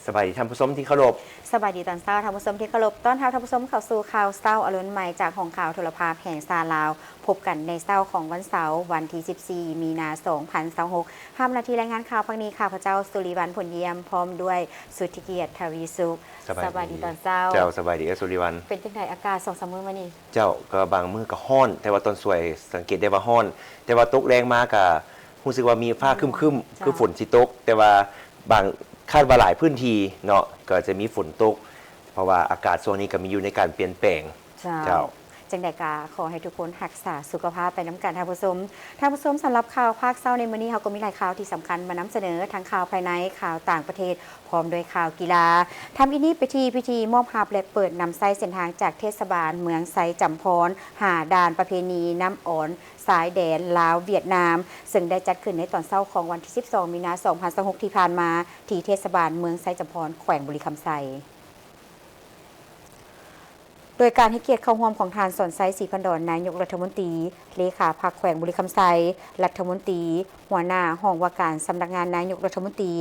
ສະບາຍດີທ່ານຜູ້ຊົມທີ່ເຄົາລົບ. ສະບາຍດີຕອນເຊົ້າ ທ່ານຜູ້ຊົມທີ່ເຄົາລົບ. ຕ້ອນຮັບທ່ານຜູ້ຊົມເຂົ້າສູ່ຂ່າວເຊົ້າອາລຸນໃໝ່ ຈາກຫ້ອງຂ່າວໂທລະພາບແຫ່ງຊາດລາວ. ພົບກັນໃນເຊົ້າຂອງວັນເສົາ ວັນທີສິບສີ່ ມີນາ ສອງພັນຊາວຫົກ. ຮັບໜ້າທີ່ລາຍງານຂ່າວພາກນີ້ ຂ້າພະເຈົ້າ ສຸລິວັນ ຜົນຢ້ຽມ ພ້ອມດ້ວຍ ສຸດທິກຽດ ທະວີສຸກ. ສະບາຍດີຕອນເຊົ້າ. ເຈົ້າ ສະບາຍດີເອື້ອຍສຸລິວັນ. ເປັນຈັ່ງໃດອາກາດສອງສາມມື້ມານີ້? ເຈົ້າ ກໍບາງມື້ກໍຮ້ອນ ແຕ່ວ່າຕອນສວຍສັງເກດໄດ້ວ່າຮ້ອນ ແຕ່ວ່າຕົກແລງມາກໍຮູ້ສຶກວ່າມີຟ້າຄຶ້ມໆ ຄືຝົນຊິຕົກ ແຕ່ວ່າບາງ ຄາດວ່າຫຼາຍພື້ນທີ່ເນາະ ກໍຈະມີຝົນຕົກ ເພາະວ່າອາກາດຊ່ວງນີ້ກໍມີຢູ່ໃນການປ່ຽນແປງ. ເຈົ້າ ເຈົ້າ ຈັ່ງໃດກໍຂໍໃຫ້ທຸກຄົນຮັກສາສຸຂະພາບໄປນຳກັນທ່ານຜູ້ຊົມ. ທ່ານຜູ້ຊົມ ສຳລັບຂ່າວພາກເຊົ້າໃນມື້ນີ້ ເຮົາກໍມີຫຼາຍຂ່າວທີ່ສຳຄັນມານຳສະເໜີ ທັງຂ່າວພາຍໃນ ຂ່າວຕ່າງປະເທດ ພ້ອມດ້ວຍຂ່າວກິລາ. ທຳອິດນີ້ໄປທີ່ພິທີມອບຮັບ ແລະ ເປີດນຳໃຊ້ເສັ້ນທາງຈາກເທດສະບານເມືອງໄຊຈຳພອນ ຫາດ່ານປະເພນີນ້ຳອອນຊາຍແດນລາວ-ຫວຽດນາມ ເຊິ່ງໄດ້ຈັດຂຶ້ນໃນຕອນເຊົ້າຂອງວັນທີສິບສອງ ມີນາ ສອງພັນຊາວຫົກ ທີ່ຜ່ານມາ ທີ່ເທດສະບານເມືອງໄຊຈຳພອນ ແຂວງບໍລິຄຳໄຊ. ໂດຍການໃຫ້ກຽດເຂົ້າຮ່ວມຂອງທ່ານ ສອນໄຊ ສີພັນດອນ ນາຍົກລັດຖະມົນຕີ, ເລຂາພັກແຂວງບໍລິຄຳໄຊ, ລັດຖະມົນຕີ, ຫົວໜ້າຫ້ອງວ່າການສຳນັກງານນາຍົກລັດຖະມົນຕີ,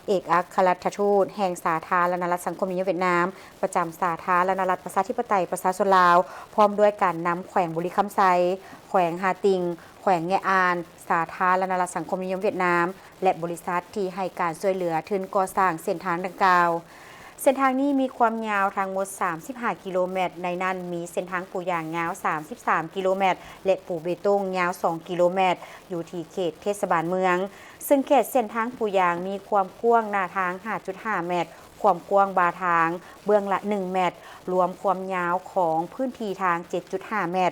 ເອກອັກຄະລັດຖະທູດແຫ່ງສາທາລະນະລັດສັງຄົມນິຍົມຫວຽດນາມ ປະຈຳສາທາລະນະລັດປະຊາທິປະໄຕປະຊາຊົນລາວ ພ້ອມດ້ວຍການນຳແຂວງບໍລິຄຳໄຊ, ແຂວງຮ່າຕິງ, ແຂວງແງະອານ, ສາທາລະນະລັດສັງຄົມນິຍົມຫວຽດນາມ ແລະ ບໍລິສັດທີ່ໃຫ້ການຊ່ວຍເຫຼືອທຶນກໍ່ສ້າງເສັ້ນທາງດັ່ງກ່າວ. ເສັ້ນທາງນີ້ມີຄວາມຍາວທັງໝົດສາມສິບຫ້າກິໂລແມັດ, ໃນນັ້ນມີເສັ້ນທາງປູຢາງຍາວສາມສິບສາມກິໂລແມັດ ແລະ ປູເບຕົງຍາວສອງກິໂລແມັດ ຢູ່ທີ່ເຂດເທດສະບານເມືອງ, ເຊິ່ງເຂດເສັ້ນທາງປູຢາງມີຄວາມກວ້າງໜ້າທາງຫ້າຈຸດຫ້າແມັດ, ຄວາມກວ້າງບ່າທາງເບື້ອງລະໜຶ່ງແມັດ, ລວມຄວາມຍາວຂອງພື້ນທີ່ທາງເຈັດຈຸດຫ້າແມັດ.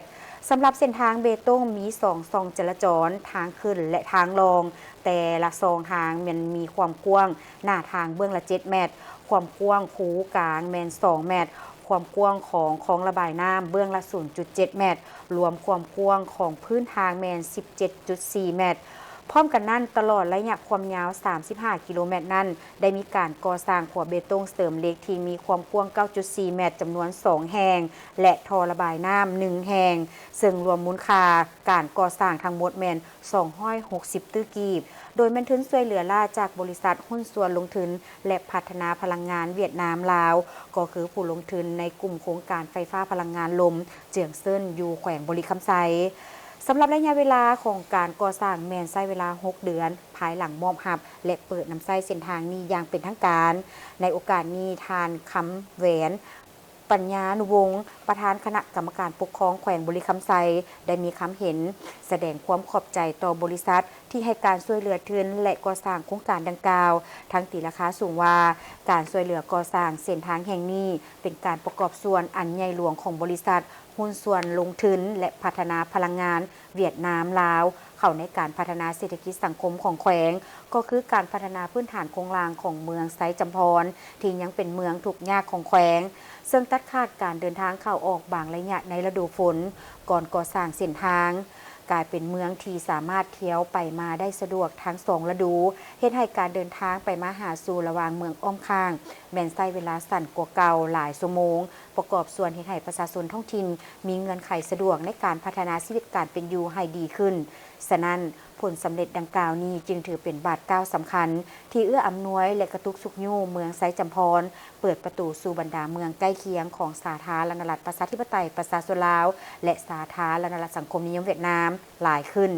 ສຳລັບເສັ້ນທາງເບຕົງມີສອງຊ່ອງຈະລາຈອນ, ທາງຂຶ້ນ ແລະ ທາງລ່ອງ, ແຕ່ລະຊ່ອງທາງແມ່ນມີຄວາມກວ້າງໜ້າທາງເບື້ອງລະເຈັດແມັດ, ຄວາມກວ້າງຄູກາງແມ່ນສອງແມັດ, ຄວາມກວ້າງຂອງຄອງລະບາຍນ້ຳເບື້ອງລະສູນຈຸດເຈັດແມັດ, ລວມຄວາມກວ້າງຂອງພື້ນທາງແມ່ນສິບເຈັດຈຸດສີ່ແມັດ. ພ້ອມກັນນັ້ນ, ຕະຫຼອດໄລຍະຄວາມຍາວສາມສິບຫ້າກິໂລແມັດນັ້ນ ໄດ້ມີການກໍ່ສ້າງຂົວເບຕົງເສີມເຫຼັກທີ່ມີຄວາມກວ້າງເກົ້າຈຸດສີ່ແມັດ ຈຳນວນສອງແຫ່ງ ແລະ ທໍ່ລະບາຍນ້ຳໜຶ່ງແຫ່ງ, ເຊິ່ງລວມມູນຄ່າການກໍ່ສ້າງທັງໝົດແມ່ນສອງຮ້ອຍຫົກສິບຕື້ກີບ, ໂດຍແມ່ນທຶນຊ່ວຍເຫຼືອລ້າຈາກບໍລິສັດຫຸ້ນສ່ວນລົງທຶນ ແລະ ພັດທະນາພະລັງງານຫວຽດນາມລາວ, ກໍຄືຜູ້ລົງທຶນໃນກຸ່ມໂຄງການໄຟຟ້າພະລັງງານລົມເຈືອງເຊິນ ຢູ່ແຂວງບໍລິຄຳໄຊ. ສຳລັບໄລຍະເວລາຂອງການກໍ່ສ້າງແມ່ນໃຊ້ເວລາຫົກເດືອນ ພາຍຫຼັງມອບຮັບ ແລະ ເປີດນຳໃຊ້ເສັ້ນທາງນີ້ຢ່າງເປັນທາງການ. ໃນໂອກາດນີ້, ທ່ານ ຄຳແຫວນ ປັນຍານຸວົງ ປະທານຄະນະກຳມະການປົກຄອງແຂວງບໍລິຄຳໄຊ ໄດ້ມີຄຳເຫັນສະແດງຄວາມຂອບໃຈຕໍ່ບໍລິສັດ ທີ່ໃຫ້ການຊ່ວຍເຫຼືອທຶນ ແລະ ກໍ່ສ້າງໂຄງການດັ່ງກ່າວ ທັງຕີລາຄາສູງວ່າ ການຊ່ວຍເຫຼືອກໍ່ສ້າງເສັ້ນທາງແຫ່ງນີ້ ເປັນການປະກອບສ່ວນອັນໃຫຍ່ຫຼວງຂອງບໍລິສັດຫຸ້ນສ່ວນລົງທຶນ ແລະ ພັດທະນາພະລັງງານຫວຽດນາມ-ລາວ ເຂົ້າໃນການພັດທະນາເສດຖະກິດສັງຄົມຂອງແຂວງ, ກໍຄືການພັດທະນາພື້ນຖານໂຄງລ່າງຂອງເມືອງໄຊຈຳພອນ ທີ່ຍັງເປັນເມືອງທຸກຍາກຂອງແຂວງ, ເຊິ່ງຕັດຂາດການເດີນທາງເຂົ້າອອກບາງໄລຍະໃນລະດູຝົນ ກ່ອນກໍ່ສ້າງເສັ້ນທາງ. ກາຍເປັນເມືອງທີ່ສາມາດທ່ຽວໄປມາໄດ້ສະດວກທັງສອງລະດູ, ເຮັດໃຫ້ການເດີນທາງໄປມາຫາສູ່ລະຫວ່າງເມືອງອ້ອມຂ້າງ ແມ່ນໃຊ້ເວລາສັ້ນກວ່າເກົ່າຫຼາຍຊົ່ວໂມງ, ປະກອບສ່ວນເຮັດໃຫ້ປະຊາຊົນທ້ອງຖິ່ນມີເງື່ອນໄຂສະດວກໃນການພັດທະນາຊີວິດການເປັນຢູ່ໃຫ້ດີຂຶ້ນ. ສະນັ້ນ, ຜົນສຳເລັດດັ່ງກ່າວນີ້ຈຶ່ງຖືເປັນບາດກ້າວສຳຄັນ ທີ່ເອື້ອອຳນວຍ ແລະ ກະຕຸກຊຸກຍູ້ເມືອງໄຊຈຳພອນ ເປີດປະຕູສູ່ບັນດາເມືອງໃກ້ຄຽງຂອງສາທາລະນະລັດປະຊາທິປະໄຕປະຊາຊົນລາວ ແລະ ສາທາລະນະລັດສັງຄົມນິຍົມຫວຽດນາມຫຼາຍຂຶ້ນ,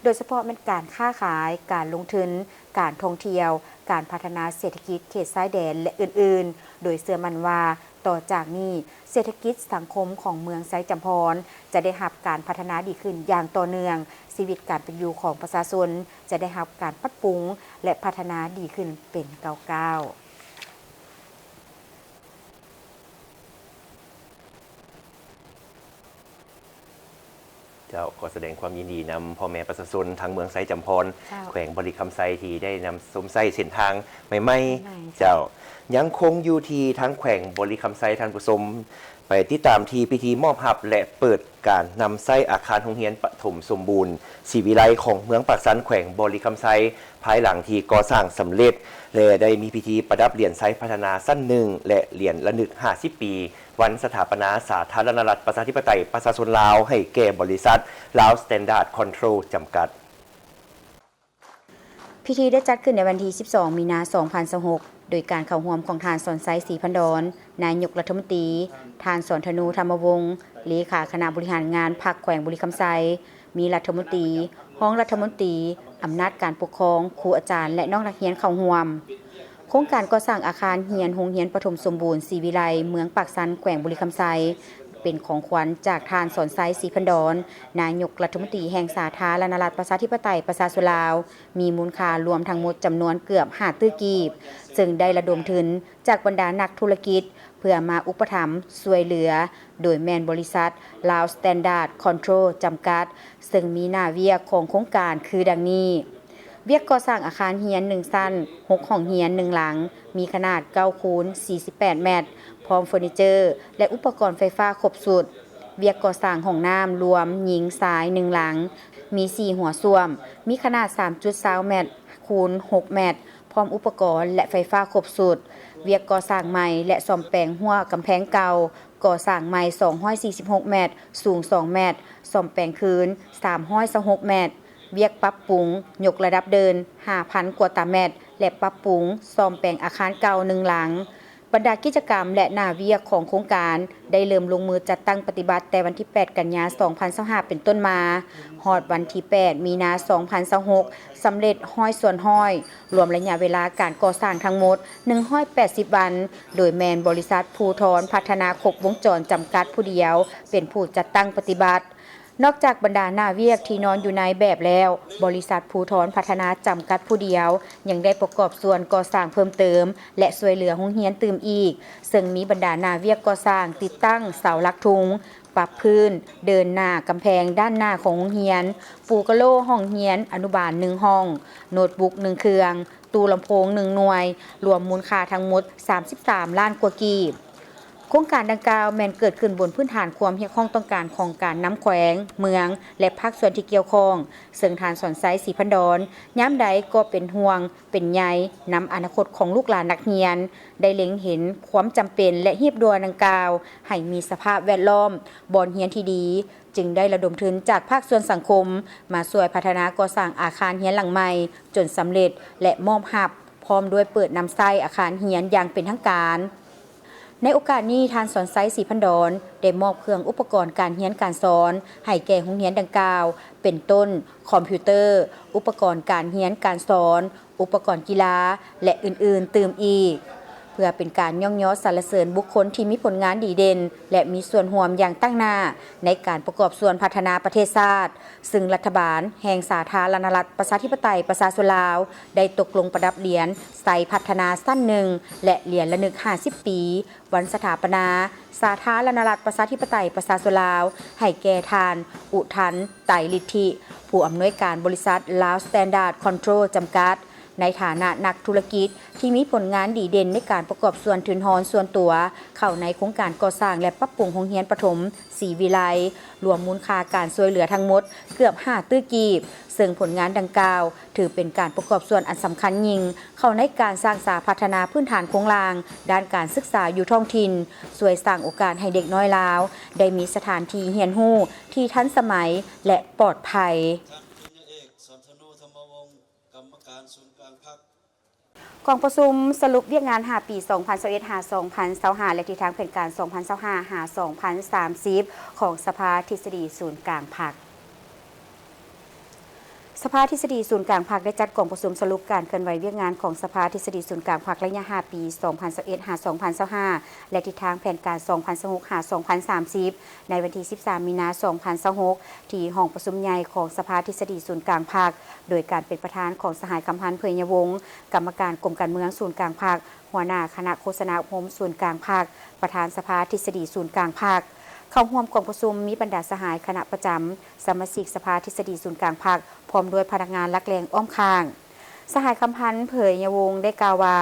ໂດຍສະເພາະແມ່ນການຄ້າຂາຍ, ການລົງທຶນ, ການທ່ອງທ່ຽວ, ການພັດທະນາເສດຖະກິດເຂດຊາຍແດນ ແລະ ອື່ນໆ, ໂດຍເຊື່ອໝັ້ນວ່າ ຕໍ່ຈາກນີ້, ເສດຖະກິດສັງຄົມຂອງເມືອງໄຊຈຳພອນ ຈະໄດ້ຮັບການພັດທະນາດີຂຶ້ນຢ່າງຕໍ່ເນື່ອງ, ຊີວິດການເປັນຢູ່ຂອງປະຊາຊົນ ຈະໄດ້ຮັບການປັບປຸງ ແລະ ພັດທະນາດີຂຶ້ນເປັນກ້າວໆ. ເຈົ້າ ຂໍສະແດງຄວາມຍິນດີນຳພໍ່ແມ່ປະຊາຊົນທາງເມືອງໄຊຈຳພອນ ເຈົ້າ ແຂວງບໍລິຄຳໄຊ ທີ່ໄດ້ນຳຊົມໃຊ້ເສັ້ນທາງໃໝ່ໆ. ໃໝ່ໆ ເຈົ້າ ເຈົ້າ ຍັງຄົງຢູ່ທີ່ທາງແຂວງບໍລິຄຳໄຊ ທ່ານຜູ້ຊົມ ໄປຕິດຕາມທີ່ພິທີມອບຮັບ ແລະ ເປີດການນຳໃຊ້ອາຄານໂຮງຮຽນປະຖົມສົມບູນ ສີວິໄລ ຂອງເມືອງປາກຊັນ ແຂວງບໍລິຄຳໄຊ ພາຍຫຼັງທີ່ກໍ່ສ້າງສຳເລັດ ແລະ ໄດ້ມີພິທີປະດັບຫຼຽນໄຊພັດທະນາຊັ້ນໜຶ່ງ ແລະ ຫຼຽນລະນຶກຫ້າສິບປີ ວັນສະຖາປະນາສາທາລະນະລັດປະຊາທິປະໄຕປະຊາຊົນລາວ ໃຫ້ແກ່ບໍລິສັດ Lao Standard Control ຈຳກັດ. ພິທີໄດ້ຈັດຂຶ້ນໃນວັນທີສິບສອງ ມີນາ ສອງພັນຊາວຫົກ ໂດຍການເຂົ້າຮ່ວມຂອງທ່ານ ສອນໄຊ ສີພັນດອນ ນາຍົກລັດຖະມົນຕີ, ທ່ານ ສອນທະນູ ທຳມະວົງ ເລຂາຄະນະບໍລິຫານງານພັກແຂວງບໍລິຄຳໄຊ, ມີລັດຖະມົນຕີ, ຮອງລັດຖະມົນຕີ, ອຳນາດການປົກຄອງ, ຄູອາຈານ ແລະ ນ້ອງນັກຮຽນເຂົ້າຮ່ວມ. ໂຄງການກໍ່ສ້າງອາຄານຮຽນໂຮງຮຽນປະຖົມສົມບູນສີວິໄລ ເມືອງປາກຊັນ ແຂວງບໍລິຄຳໄຊ ເປັນຂອງຂວັນຈາກທ່ານ ສອນໄຊ ສີພັນດອນ ນາຍົກລັດຖະມົນຕີແຫ່ງສາທາລະນະລັດ ປະຊາທິປະໄຕ ປະຊາຊົນລາວ, ມີມູນຄ່າລວມທັງໝົດຈຳນວນເກືອບຫ້າຕື້ກີບ, ເຊິ່ງໄດ້ລະດົມທຶນຈາກບັນດານັກທຸລະກິດ ເພື່ອມາອຸປະຖຳຊ່ວຍເຫຼືອ, ໂດຍແມ່ນບໍລິສັດ ລາວ ສະແຕນດາດ ຄອນໂທຣ ຈຳກັດ, ເຊິ່ງມີໜ້າວຽກຂອງໂຄງການຄືດັ່ງນີ້: ວຽກກໍ່ສ້າງອາຄານຮຽນໜຶ່ງຊັ້ນ, ຫົກຫ້ອງຮຽນ, ໜຶ່ງຫຼັງ, ມີຂະໜາດເກົ້າຄູນສີ່ສິບແປດແມັດ, ພ້ອມເຟີນີເຈີ ແລະ ອຸປະກອນໄຟຟ້າຄົບຊຸດ. ວຽກກໍ່ສ້າງຫ້ອງນ້ຳລວມຍິງຊາຍໜຶ່ງຫຼັງ, ມີສີ່ຫົວສ້ວມ, ມີຂະໜາດສາມຈຸດຊາວແມັດຄູນຫົກແມັດ, ພ້ອມອຸປະກອນ ແລະ ໄຟຟ້າຄົບຊຸດ. ວຽກກໍ່ສ້າງໃໝ່ ແລະ ສ້ອມແປງຮົ້ວກຳແພງເກົ່າ, ກໍ່ສ້າງໃໝ່ສອງຮ້ອຍສີ່ສິບຫົກແມັດ, ສູງສອງແມັດ, ສ້ອມແປງຄືນສາມຮ້ອຍຊາວຫົກແມັດ. ວຽກປັບປຸງຍົກລະດັບເດີ່ນຫ້າພັນກວ່າຕາແມັດ ແລະ ປັບປຸງສ້ອມແປງອາຄານເກົ່າໜຶ່ງຫຼັງ. ບັນດາກິດຈະກຳ ແລະ ໜ້າວຽກຂອງໂຄງການໄດ້ເລີ່ມລົງມືຈັດຕັ້ງປະຕິບັດແຕ່ວັນທີແປດ ກັນຍາ ສອງພັນຊາວຫ້າ ເປັນຕົ້ນມາ ຮອດວັນທີແປດ ມີນາ ສອງພັນຊາວຫົກ ສຳເລັດຮ້ອຍສ່ວນຮ້ອຍ, ລວມໄລຍະເວລາການກໍ່ສ້າງທັງໝົດໜຶ່ງຮ້ອຍແປດສິບວັນ, ໂດຍແມ່ນບໍລິສັດພູທອນພັດທະນາຄົບວົງຈອນຈຳກັດຜູ້ດຽວເປັນຜູ້ຈັດຕັ້ງປະຕິບັດ. ນອກຈາກບັນດາໜ້າວຽກທີ່ນອນຢູ່ໃນແບບແລ້ວ, ບໍລິສັດພູທອນພັດທະນາຈຳກັດຜູ້ດຽວ ຍັງໄດ້ປະກອບສ່ວນກໍ່ສ້າງເພີ່ມເຕີມ ແລະ ຊ່ວຍເຫຼືອໂຮງຮຽນຕື່ມອີກ, ເຊິ່ງມີບັນດາໜ້າວຽກກໍ່ສ້າງຕິດຕັ້ງເສົາຫຼັກທຸງ, ປັບພື້ນ, ເດີ່ນໜ້າກຳແພງດ້ານໜ້າຂອງໂຮງຮຽນ, ປູກະໂຫຼຫ້ອງຮຽນອະນຸບານໜຶ່ງຫ້ອງ, ໂນດບຸກໜຶ່ງເຄື່ອງ, ຕູ້ລຳໂພງໜຶ່ງໜ່ວຍ, ລວມມູນຄ່າທັງໝົດສາມສິບສາມລ້ານກວ່າກີບ. ໂຄງການດັ່ງກ່າວແມ່ນເກີດຂຶ້ນບົນພື້ນຖານຄວາມຮຽກຮ້ອງຕ້ອງການຂອງການນຳແຂວງ, ເມືອງ ແລະ ພາກສ່ວນທີ່ກ່ຽວຂ້ອງ, ເຊິ່ງທ່ານ ສອນໄຊ ສີພັນດອນ ຍາມໃດກໍເປັນຫ່ວງເປັນໃຍນຳອະນາຄົດຂອງລູກຫຼານນັກຮຽນ, ໄດ້ເລັງເຫັນຄວາມຈຳເປັນ ແລະ ຮີບດ່ວນດັ່ງກ່າວໃຫ້ມີສະພາບແວດລ້ອມບ່ອນຮຽນທີ່ດີ, ຈຶ່ງໄດ້ລະດົມທຶນຈາກພາກສ່ວນສັງຄົມມາຊ່ວຍພັດທະນາກໍ່ສ້າງອາຄານຮຽນຫຼັງໃໝ່ຈົນສຳເລັດ ແລະ ມອບຮັບ ພ້ອມດ້ວຍເປີດນຳໃຊ້ອາຄານຮຽນຢ່າງເປັນທາງການ. ໃນໂອກາດນີ້, ທ່ານ ສອນໄຊ ສີພັນດອນ ໄດ້ມອບເຄື່ອງອຸປະກອນການຮຽນການສອນໃຫ້ແກ່ໂຮງຮຽນດັ່ງກ່າວ, ເປັນຕົ້ນ ຄອມພິວເຕີ, ອຸປະກອນການຮຽນການສອນ, ອຸປະກອນກິລາ ແລະ ອື່ນໆຕື່ມອີກ, ເພື່ອເປັນການຍ້ອງຍໍສັນລະເສີນບຸກຄົນທີ່ມີຜົນງານດີເດັ່ນ ແລະ ມີສ່ວນຮ່ວມຢ່າງຕັ້ງໜ້າໃນການປະກອບສ່ວນພັດທະນາປະເທດຊາດ, ຊຶ່ງລັດຖະບານແຫ່ງສາທາລະນະລັດ ປະຊາທິປະໄຕ ປະຊາຊົນລາວ ໄດ້ຕົກລົງປະດັບຫຼຽນໄຊພັດທະນາຊັ້ນໜຶ່ງ ແລະ ຫຼຽນລະນຶກຫ້າສິບປີ ວັນສະຖາປະນາສາທາລະນະລັດ ປະຊາທິປະໄຕ ປະຊາຊົນລາວ ໃຫ້ແກ່ທ່ານ ອຸທັນ ໄຕລິດທິ ຜູ້ອຳນວຍການບໍລິສັດ ລາວ ສະແຕນດາດ ຄອນໂທຣ ຈຳກັດ, ໃນຖານະນັກທຸລະກິດທີ່ມີຜົນງານດີເດັ່ນໃນການປະກອບສ່ວນທຶນຮອນສ່ວນຕົວເຂົ້າໃນໂຄງການກໍ່ສ້າງ ແລະ ປັບປຸງໂຮງຮຽນປະຖົມ ສີວິໄລ, ລວມມູນຄ່າການຊ່ວຍເຫຼືອທັງໝົດເກືອບຫ້າຕື້ກີບ, ເຊິ່ງຜົນງານດັ່ງກ່າວຖືເປັນການປະກອບສ່ວນອັນສຳຄັນຍິ່ງເຂົ້າໃນການສ້າງສາພັດທະນາພື້ນຖານໂຄງລ່າງດ້ານການສຶກສາຢູ່ທ້ອງຖິ່ນ, ຊ່ວຍສ້າງໂອກາດໃຫ້ເດັກນ້ອຍລາວໄດ້ມີສະຖານທີ່ຮຽນຮູ້ທີ່ທັນສະໄໝ ແລະ ປອດໄພ. ທ່ານ ປະລິນຍາເອກ ສອນທະນູ ທຳມະວົງ ກຳມະການສູນກາງພັກ. ກອງປະຊຸມສະຫຼຸບວຽກງານຫ້າປີ ສອງພັນຊາວເອັດ ຫາ ສອງພັນຊາວຫ້າ ແລະ ທິດທາງແຜນການ ສອງພັນຊາວຫ້າ ຫາ ສອງພັນສາມສິບ ຂອງສະພາທິດສະດີສູນກາງພັກ. ສະພາທິດສະດີສູນກາງພັກ ໄດ້ຈັດກອງປະຊຸມສະຫຼຸບການເຄື່ອນໄຫວວຽກງານຂອງສະພາທິດສະດີສູນກາງພັກ ໄລຍະຫ້າປີ ສອງພັນຊາວເອັດ ຫາ ສອງພັນຊາວຫ້າ ແລະ ທິດທາງແຜນການ ສອງພັນຊາວຫົກ ຫາ ສອງພັນສາມສິບ ໃນວັນທີສິບສາມ ມີນາ ສອງພັນຊາວຫົກ ທີ່ຫ້ອງປະຊຸມໃຫຍ່ຂອງສະພາທິດສະດີສູນກາງພັກ ໂດຍການເປັນປະທານຂອງສະຫາຍ ຄຳພັນ ເຜີຍຍະວົງ ກຳມະການກົມການເມືອງສູນກາງພັກ, ຫົວໜ້າຄະນະໂຄສະນາອົບຮົມສູນກາງພັກ, ປະທານສະພາທິດສະດີສູນກາງພັກ. ເຂົ້າຮ່ວມກອງປະຊຸມມີບັນດາສະຫາຍຄະນະປະຈຳ, ສະມາຊິກສະພາທິດສະດີສູນກາງພັກ, ພ້ອມດ້ວຍພະນັກງານຫຼັກແຫຼ່ງອ້ອມຂ້າງ. ສະຫາຍ ຄຳພັນ ເຜີຍຍະວົງ ໄດ້ກ່າວວ່າ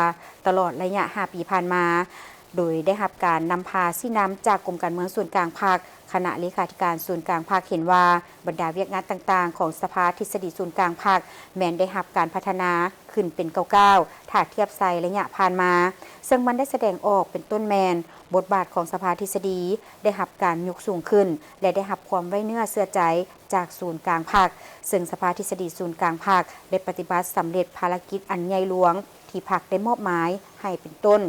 ຕະຫຼອດໄລຍະຫ້າປີຜ່ານມາ, ໂດຍໄດ້ຮັບການນຳພາຊີ້ນຳຈາກກົມການເມືອງສູນກາງພັກ, ຄະນະເລຂາທິການສູນກາງພັກເຫັນວ່າ ບັນດາວຽກງານຕ່າງໆຂອງສະພາທິດສະດີສູນກາງພັກ ແມ່ນໄດ້ຮັບການພັດທະນາຂຶ້ນເປັນກ້າວໆ ຖ້າທຽບໃສ່ໄລຍະຜ່ານມາ, ເຊິ່ງມັນໄດ້ສະແດງອອກເປັນຕົ້ນແມ່ນ ບົດບາດຂອງສະພາທິດສະດີໄດ້ຮັບການຍົກສູງຂຶ້ນ ແລະ ໄດ້ຮັບຄວາມໄວ້ເນື້ອເຊື່ອໃຈຈາກສູນກາງພັກ, ເຊິ່ງສະພາທິດສະດີສູນກາງພັກໄດ້ປະຕິບັດສຳເລັດພາລະກິດອັນໃຫຍ່ຫຼວງ ທີ່ພັກໄດ້ມອບໝາຍໃຫ້ເປັນຕົ້ນ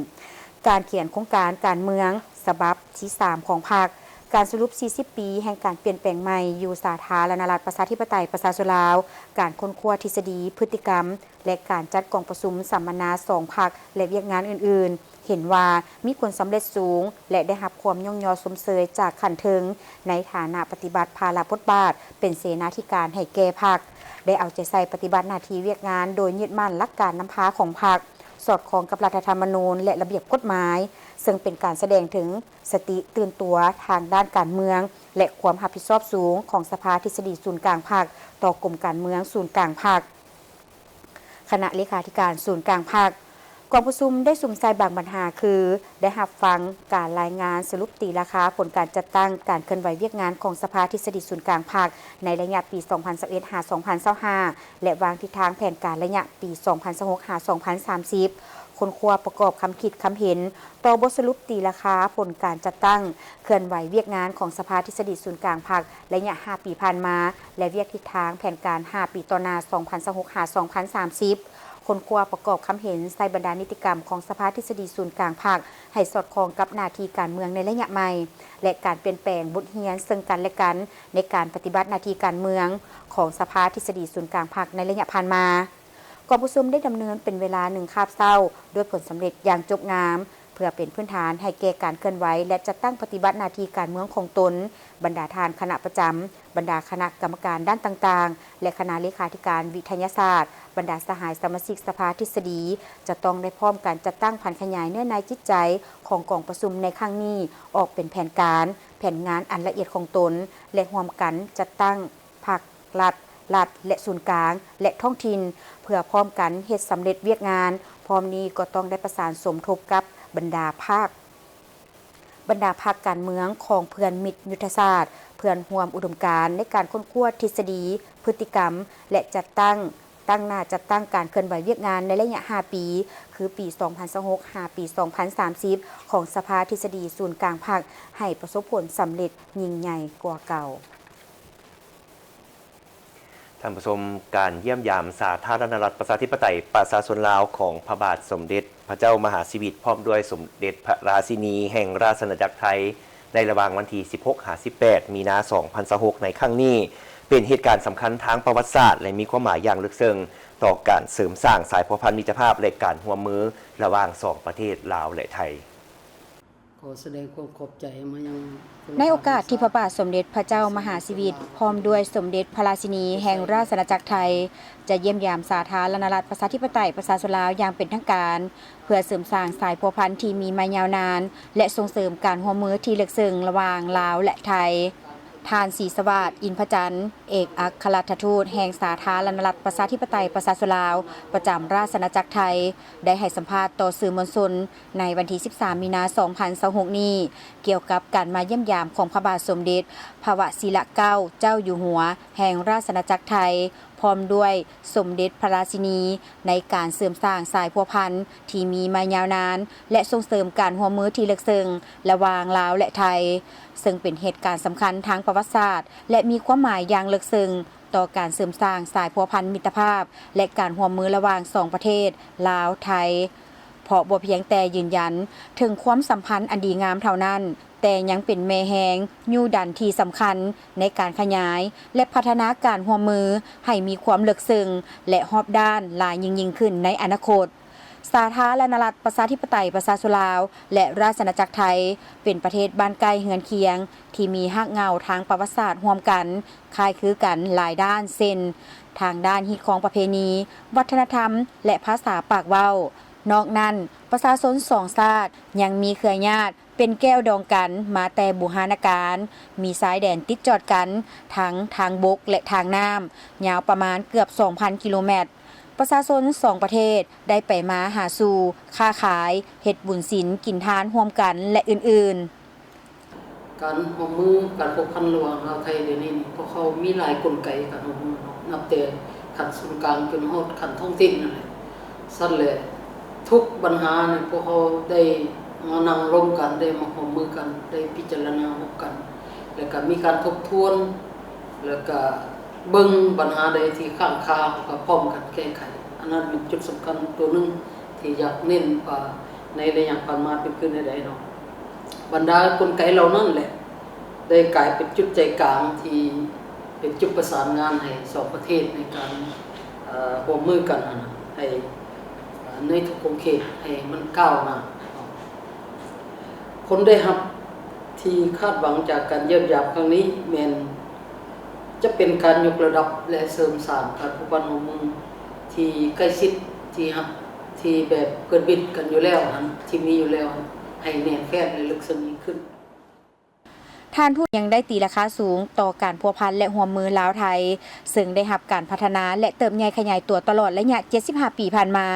ການຂຽນໂຄງການການເມືອງສະບັບທີສາມຂອງພັກ, ການສະຫຼຸບສີ່ສິບປີແຫ່ງການປ່ຽນແປງໃໝ່ຢູ່ສາທາລະນະລັດປະຊາທິປະໄຕປະຊາຊົນລາວ, ການຄົ້ນຄວ້າທິດສະດີ, ພຶດຕິກຳ ແລະ ການຈັດກອງປະຊຸມສຳມະນາສອງພັກ ແລະ ວຽກງານອື່ນໆ ເຫັນວ່າມີຜົນສຳເລັດສູງ ແລະ ໄດ້ຮັບຄວາມຍ້ອງຍໍຊົມເຊີຍຈາກຂັ້ນເທິງ ໃນຖານະປະຕິບັດພາລະບົດບາດເປັນເສນາທິການໃຫ້ແກ່ພັກ, ໄດ້ເອົາໃຈໃສ່ປະຕິບັດໜ້າທີ່ວຽກງານໂດຍຍຶດໝັ້ນຫຼັກການນຳພາຂອງພັກ, ສອດຄ່ອງກັບລັດຖະທຳມະນູນ ແລະ ລະບຽບກົດໝາຍ, ເຊິ່ງເປັນການສະແດງເຖິງສະຕິຕື່ນຕົວທາງດ້ານການເມືອງ ແລະ ຄວາມຮັບຜິດຊອບສູງຂອງສະພາທິດສະດີສູນກາງພັກ ຕໍ່ກົມການເມືອງສູນກາງພັກ. ຄະນະເລຂາທິການສູນກາງພັກ ກອງປະຊຸມໄດ້ສຸມໃສ່ບາງບັນຫາຄື ໄດ້ຮັບຟັງການລາຍງານສະຫຼຸບຕີລາຄາຜົນການຈັດຕັ້ງການເຄື່ອນໄຫວວຽກງານຂອງສະພາທິດສະດີສູນກາງພັກ ໃນໄລຍະປີສອງພັນຊາວເອັດຫາສອງພັນຊາວຫ້າ ແລະ ວາງທິດທາງແຜນການໄລຍະປີສອງພັນຊາວຫົກຫາສອງພັນສາມສິບ, ຄົ້ນຄວ້າປະກອບຄຳຄິດຄຳເຫັນຕໍ່ບົດສະຫຼຸບຕີລາຄາຜົນການຈັດຕັ້ງເຄື່ອນໄຫວວຽກງານຂອງສະພາທິດສະດີສູນກາງພັກ ໄລຍະຫ້າປີຜ່ານມາ ແລະ ວຽກທິດທາງແຜນການຫ້າປີຕໍ່ໜ້າ ສອງພັນຊາວຫົກຫາສອງພັນສາມສິບ, ຄົ້ນຄວ້າປະກອບຄຳເຫັນໃສ່ບັນດານິຕິກຳຂອງສະພາທິດສະດີສູນກາງພັກ ໃຫ້ສອດຄ່ອງກັບໜ້າທີ່ການເມືອງໃນໄລຍະໃໝ່ ແລະ ການປ່ຽນແປງບົດຮຽນເຊິ່ງກັນ ແລະ ກັນ ໃນການປະຕິບັດໜ້າທີ່ການເມືອງຂອງສະພາທິດສະດີສູນກາງພັກໃນໄລຍະຜ່ານມາ. ກອງປະຊຸມໄດ້ດຳເນີນເປັນເວລາໜຶ່ງຄາບເຊົ້າ ດ້ວຍຜົນສຳເລັດຢ່າງຈົບງາມ ເພື່ອເປັນພື້ນຖານໃຫ້ແກ່ການເຄື່ອນໄຫວ ແລະ ຈັດຕັ້ງປະຕິບັດໜ້າທີ່ການເມືອງຂອງຕົນ, ບັນດາທ່ານຄະນະປະຈຳ, ບັນດາຄະນະກຳມະການດ້ານຕ່າງໆ ແລະ ຄະນະເລຂາທິການວິທະຍາສາດ, ບັນດາສະຫາຍສະມາຊິກສະພາທິດສະດີ ຈະຕ້ອງໄດ້ພ້ອມກັນຈັດຕັ້ງຜັນຂະຫຍາຍເນື້ອໃນຈິດໃຈຂອງກອງປະຊຸມໃນຄັ້ງນີ້ ອອກເປັນແຜນການ, ແຜນງານອັນລະອຽດຂອງຕົນ ແລະ ຮ່ວມກັນຈັດຕັ້ງພັກລັດ, ລັດ ແລະ ສູນກາງ ແລະ ທ້ອງຖິ່ນ ເພື່ອພ້ອມກັນເຮັດສຳເລັດວຽກງານ. ພ້ອມນີ້ກໍຕ້ອງໄດ້ປະສານສົມທົບກັບບັນດາພາກ ບັນດາພັກການເມືອງຂອງເພື່ອນມິດຍຸດທະສາດ, ເພື່ອນຮ່ວມອຸດົມການໃນການຄົ້ນຄວ້າທິດສະດີ, ພຶດຕິກຳ ແລະ ຈັດຕັ້ງ, ຕັ້ງໜ້າຈັດຕັ້ງການເຄື່ອນໄຫວວຽກງານໃນໄລຍະຫ້າປີ ຄືປີສອງພັນຊາວຫົກຫາປີສອງພັນສາມສິບ ຂອງສະພາທິດສະດີສູນກາງພັກ ໃຫ້ປະສົບຜົນສຳເລັດຍິ່ງໃຫຍ່ກວ່າເກົ່າ. ທ່ານຜູ້ຊົມ, ການຢ້ຽມຢາມສາທາລະນະລັດປະຊາທິປະໄຕປະຊາຊົນລາວຂອງພະບາດສົມເດັດພະເຈົ້າມະຫາຊີວິດ ພ້ອມດ້ວຍສົມເດັດພະລາຊິນີແຫ່ງລາຊະອານາຈັກໄທ ໃນລະຫວ່າງວັນທີສິບຫົກຫາສິບແປດ ມີນາ ສອງພັນຊາວຫົກ ໃນຄັ້ງນີ້ ເປັນເຫດການສຳຄັນທາງປະຫວັດສາດ ແລະ ມີຄວາມໝາຍຢ່າງເລິກເຊິ່ງຕໍ່ການເສີມສ້າງສາຍພົວພັນມິດຕະພາບ ແລະ ການຮ່ວມມືລະຫວ່າງສອງປະເທດລາວ ແລະ ໄທ. ຂໍສະແດງຄວາມຂອບໃຈມາຍັງ ໃນໂອກາດທີ່ພະບາດສົມເດັດພະເຈົ້າມະຫາຊີວິດ ພ້ອມດ້ວຍສົມເດັດພະລາຊິນີແຫ່ງລາຊະອານາຈັກໄທ ຈະຢ້ຽມຢາມສາທາລະນະລັດປະຊາທິປະໄຕປະຊາຊົນລາວຢ່າງເປັນທາງການ ເພື່ອເສີມສ້າງສາຍພົວພັນທີ່ມີມາຍາວນານ ແລະ ສົ່ງເສີມການຮ່ວມມືທີ່ເລິກເຊິ່ງລະຫວ່າງລາວ ແລະ ໄທ. ທ່ານ ສີສະຫວາດ ອິນພະຈັນ ເອກອັກຄະລັດຖະທູດແຫ່ງສາທາລະນະລັດປະຊາທິປະໄຕປະຊາຊົນລາວ ປະຈຳລາຊະອານາຈັກໄທ ໄດ້ໃຫ້ສຳພາດຕໍ່ສື່ມວນຊົນ ໃນວັນທີສິບສາມ ມີນາ ສອງພັນຊາວຫົກ ນີ້ ກ່ຽວກັບການມາຢ້ຽມຢາມຂອງພະບາດສົມເດັດພະວະຊິລະເກົ້າເຈົ້າຢູ່ຫົວແຫ່ງລາຊະອານາຈັກໄທ ພ້ອມດ້ວຍສົມເດັດພະລາຊິນີ ໃນການເສີມສ້າງສາຍພົວພັນທີ່ມີມາຍາວນານ ແລະ ສົ່ງເສີມການຮ່ວມມືທີ່ເລິກເຊິ່ງລະຫວ່າງລາວ ແລະ ໄທ, ເຊິ່ງເປັນເຫດການສຳຄັນທາງປະຫວັດສາດ ແລະ ມີຄວາມໝາຍຢ່າງເລິກເຊິ່ງ ຕໍ່ການເສີມສ້າງສາຍພົວພັນມິດຕະພາບ ແລະ ການຮ່ວມມືລະຫວ່າງສອງປະເທດ ລາວ-ໄທ, ເພາະບໍ່ພຽງແຕ່ຢືນຢັນເຖິງຄວາມສຳພັນອັນດີງາມເທົ່ານັ້ນ, ແຕ່ຍັງເປັນແມ່ແຮງຍູ້ດັນທີ່ສຳຄັນໃນການຂະຫຍາຍ ແລະ ພັດທະນາການຮ່ວມມືໃຫ້ມີຄວາມເລິກເຊິ່ງ ແລະ ຮອບດ້ານຫຼາຍຍິ່ງໆຂຶ້ນໃນອະນາຄົດ. ສາທາລະນະລັດປະຊາທິປະໄຕປະຊາຊົນລາວ ແລະ ລາຊະອານາຈັກໄທ ເປັນປະເທດບ້ານໃກ້ເຮືອນຄຽງ ທີ່ມີຮາກເຫງົ້າທາງປະຫວັດສາດຮ່ວມກັນ, ຄ້າຍຄືກັນຫຼາຍດ້ານ ເຊັ່ນ ທາງດ້ານຮີດຄອງປະເພນີ, ວັດທະນະທຳ ແລະ ພາສາປາກເວົ້າ. ນອກນັ້ນ, ປະຊາຊົນສອງຊາດຍັງມີເຄືອຍຍາດເປັນແກ້ວດອງກັນມາແຕ່ບູຮານະການ, ມີຊາຍແດນຕິດຈອດກັນທັງທາງບົກ ແລະ ທາງນ້ຳ, ຍາວປະມານເກືອບສອງພັນກິໂລແມັດ. ປະຊາຊົນສອງປະເທດໄດ້ໄປມາຫາສູ່, ຄ້າຂາຍ, ເຮັດບຸນສິນກິນທານຮ່ວມກັນ ແລະ ອື່ນໆ. ການຮ່ວມມື, ການພົວພັນລະຫວ່າງລາວໄທດຽວນີ້ນີ້ ພວກເຮົາມີຫຼາຍກົນໄກການຮ່ວມມືເນາະ, ນັບແຕ່ຂັ້ນສູນກາງຈົນຮອດຂັ້ນທ້ອງຖິ່ນນັ້ນແຫຼະ. ຊັ້ນແຫຼະ ທຸກບັນຫານີ້ ພວກເຮົາໄດ້ມານັ່ງລົມກັນ, ໄດ້ມາຮ່ວມມືກັນ, ໄດ້ພິຈາລະນາຮ່ວມກັນ, ແລ້ວກະມີການທົບທວນ, ແລ້ວກະເບິ່ງບັນຫາໃດທີ່ຄ້າງຄາ ເຮົາກະພ້ອມກັນແກ້ໄຂ. ອັນນັ້ນເປັນຈຸດສຳຄັນຕົວໜຶ່ງ ທີ່ຢາກເນັ້ນວ່າໃນໄລຍະຜ່ານມາເປັນຂຶ້ນແນວໃດເນາະ, ບັນດາກົນໄກເຫຼົ່ານັ້ນແຫຼະ ໄດ້ກາຍເປັນຈຸດໃຈກາງທີ່ເປັນຈຸດປະສານງານໃຫ້ສອງປະເທດໃນການ ເອີ ຮ່ວມມືກັນຫັ້ນນະ ໃຫ້ ເອີ ໃນທຸກຂົງເຂດໃຫ້ມັນກ້າວໜ້າເນາະ. ຜົນໄດ້ຮັບທີ່ຄາດຫວັງຈາກການຢ້ຽມຢາມຄັ້ງນີ້ແມ່ນ ຈະເປັນການຍົກລະດັບ ແລະ ເສີມສ້າງການພົວພັນຮ່ວມມືທີ່ໃກ້ຊິດ ທີ່ຮັກ ທີ່ແບບເພື່ອນມິດກັນຢູ່ແລ້ວຫັ້ນ ທີ່ມີຢູ່ແລ້ວຫັ້ນ ໃຫ້ແໜ້ນແຟ້ນ ແລະ ເລິກເຊິ່ງຍິ່ງຂຶ້ນ. ທ່ານຜູ້ຍັງໄດ້ຕີລາຄາສູງຕໍ່ການພົວພັນ ແລະ ຮ່ວມມືລາວ-ໄທ ເຊິ່ງໄດ້ຮັບການພັດທະນາ ແລະ ເຕີບໃຫຍ່ຂະຫຍາຍຕົວຕະຫຼອດໄລຍະເຈັດສິບຫ້າປີຜ່ານມາ,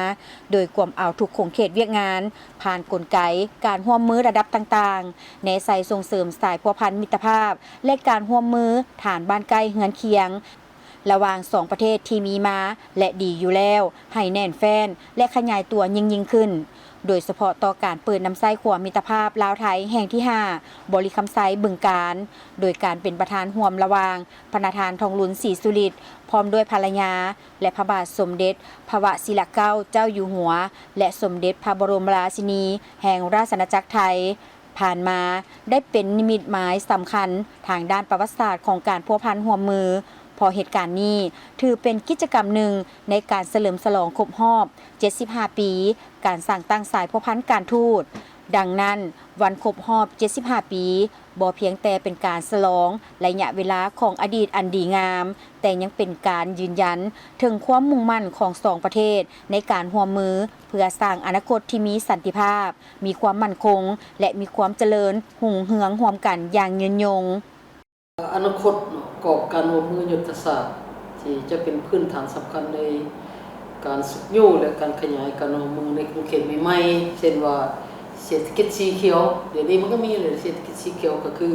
ໂດຍກວມເອົາທຸກຂົງເຂດວຽກງານ ຜ່ານກົນໄກການຮ່ວມມືລະດັບຕ່າງໆ ແນໃສ່ສົ່ງເສີມສາຍພົວພັນມິດຕະພາບ ແລະ ການຮ່ວມມືຖານບ້ານໃກ້ເຮືອນຄຽງ ລະຫວ່າງສອງປະເທດທີ່ມີມາ ແລະ ດີຢູ່ແລ້ວ ໃຫ້ແໜ້ນແຟ້ນ ແລະ ຂະຫຍາຍຕົວຍິ່ງໆຂຶ້ນ, ໂດຍສະເພາະຕໍ່ການເປີດນຳໃຊ້ຂົວມິດຕະພາບລາວ-ໄທແຫ່ງທີຫ້າ ບໍລິຄຳໄຊ ບຶງການ, ໂດຍການເປັນປະທານຮ່ວມລະຫວ່າງ ພະນະທ່ານ ທອງລຸນ ສີສຸລິດ ພ້ອມດ້ວຍພັນລະຍາ ແລະ ພະບາດສົມເດັດພະວະຊິລະເກົ້າເຈົ້າຢູ່ຫົວ ແລະ ສົມເດັດພະບໍລົມລາຊິນີແຫ່ງລາຊະອານາຈັກໄທ. ຜ່ານມາໄດ້ເປັນນິມິດໝາຍສຳຄັນທາງດ້ານປະຫວັດສາດຂອງການພົວພັນຮ່ວມມື, ເພາະເຫດການນີ້ຖືເປັນກິດຈະກຳໜຶ່ງໃນການສະເຫຼີມສະຫຼອງຄົບຮອບເຈັດສິບຫ້າປີການສ້າງຕັ້ງສາຍພົວພັນການທູດ. ດັ່ງນັ້ນ, ວັນຄົບຮອບເຈັດສິບຫ້າປີ ບໍ່ພຽງແຕ່ເປັນການສະຫຼອງໄລຍະເວລາຂອງອະດີດອັນດີງາມ, ແຕ່ຍັງເປັນການຢືນຢັນເຖິງຄວາມມຸ່ງໝັ້ນຂອງສອງປະເທດໃນການຮ່ວມມືເພື່ອສ້າງອະນາຄົດທີ່ມີສັນຕິພາບ, ມີຄວາມໝັ້ນຄົງ ແລະ ມີຄວາມຈະເລີນຮຸ່ງເຮືອງຮ່ວມກັນຢ່າງຍືນຍົງ. ອະນາຄົດເນາະ ກອບການຮ່ວມມືຍຸດທະສາດ ທີ່ຈະເປັນພື້ນຖານສຳຄັນໃນການຊຸກຍູ້ ແລະ ການຂະຫຍາຍການຮ່ວມມືໃນຂົງເຂດໃໝ່ໆ ເຊັ່ນວ່າເສດຖະກິດສີຂຽວ. ດຽວນີ້ມັນກໍມີແຫຼະ ເສດຖະກິດສີຂຽວ ກໍຄື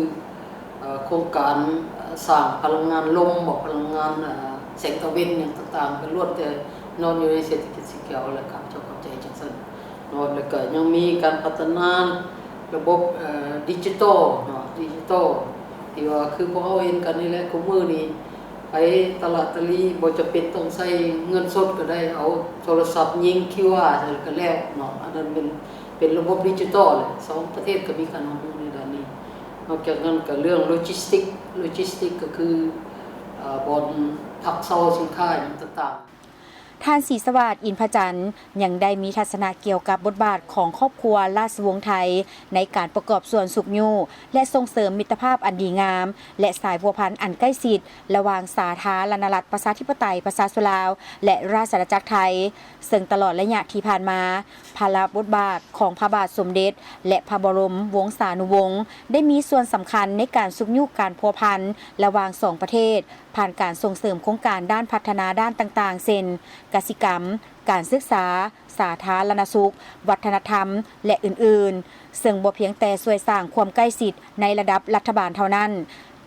ເອີ ໂຄງການ ເອີ ສ້າງພະລັງງານລົມບໍ ພະລັງງານ ເອີ ແສງຕາເວັນຫຍັງຕ່າງໆ ກໍລ້ວນແຕ່ນອນຢູ່ໃນເສດຖະກິດສີຂຽວ ແລະ ຂ້າພະເຈົ້າເຂົ້າໃຈຈັ່ງຊັ້ນເນາະ. ແລ້ວກໍຍັງມີການພັດທະນາລະບົບ ເອີ ດິຈິຕອລເນາະ ດິຈິຕອລ ທີ່ວ່າຄືພວກເຮົາເຫັນກັນນີ້ແຫຼະ ຄູ່ມື້ນີ້ໄປຕະຫຼາດຕະຫຼີ່ ບໍ່ຈຳເປັນຕ້ອງໃຊ້ເງິນສົດກໍໄດ້ ເອົາໂທລະສັບຍິງຄິວອາໃສ່ກໍແລ້ວເນາະ. ອັນນັ້ນເປັນ ເປັນລະບົບດິຈິຕອລ ສອງປະເທດກໍມີການຮ່ວມມືໃນດ້ານນີ້. ນອກຈາກນັ້ນກໍເລື່ອງໂລຈິສຕິກ ໂລຈິສຕິກກໍຄື ເອີ ບ່ອນພັກເຊົາສິນຄ້າຫຍັງຕ່າງໆ. ທ່ານ ສີສະຫວາດ ອິນພະຈັນ ຍັງໄດ້ມີທັດສະນະກ່ຽວກັບບົດບາດຂອງຄອບຄົວລາຊະວົງໄທ ໃນການປະກອບສ່ວນຊຸກຍູ້ ແລະ ສົ່ງເສີມມິດຕະພາບອັນດີງາມ ແລະ ສາຍພົວພັນອັນໃກ້ຊິດ ລະຫວ່າງສາທາລະນະລັດ ປະຊາທິປະໄຕ ປະຊາຊົນລາວ ແລະ ລາຊະອານາຈັກໄທ, ເຊິ່ງຕະຫຼອດໄລຍະທີ່ຜ່ານມາ, ພາລະບົດບາດຂອງພະບາດສົມເດັດ ແລະ ພະບໍລົມວົງສານຸວົງ ໄດ້ມີສ່ວນສຳຄັນໃນການຊຸກຍູ້ການພົວພັນລະຫວ່າງສອງປະເທດ ຜ່ານການສົ່ງເສີມໂຄງການດ້ານພັດທະນາດ້ານຕ່າງໆ ເຊັ່ນ ກະສິກຳ, ການສຶກສາ, ສາທາລະນະສຸກ, ວັດທະນະທຳ ແລະ ອື່ນໆ, ເຊິ່ງບໍ່ພຽງແຕ່ຊ່ວຍສ້າງຄວາມໃກ້ຊິດໃນລະດັບລັດຖະບານເທົ່ານັ້ນ,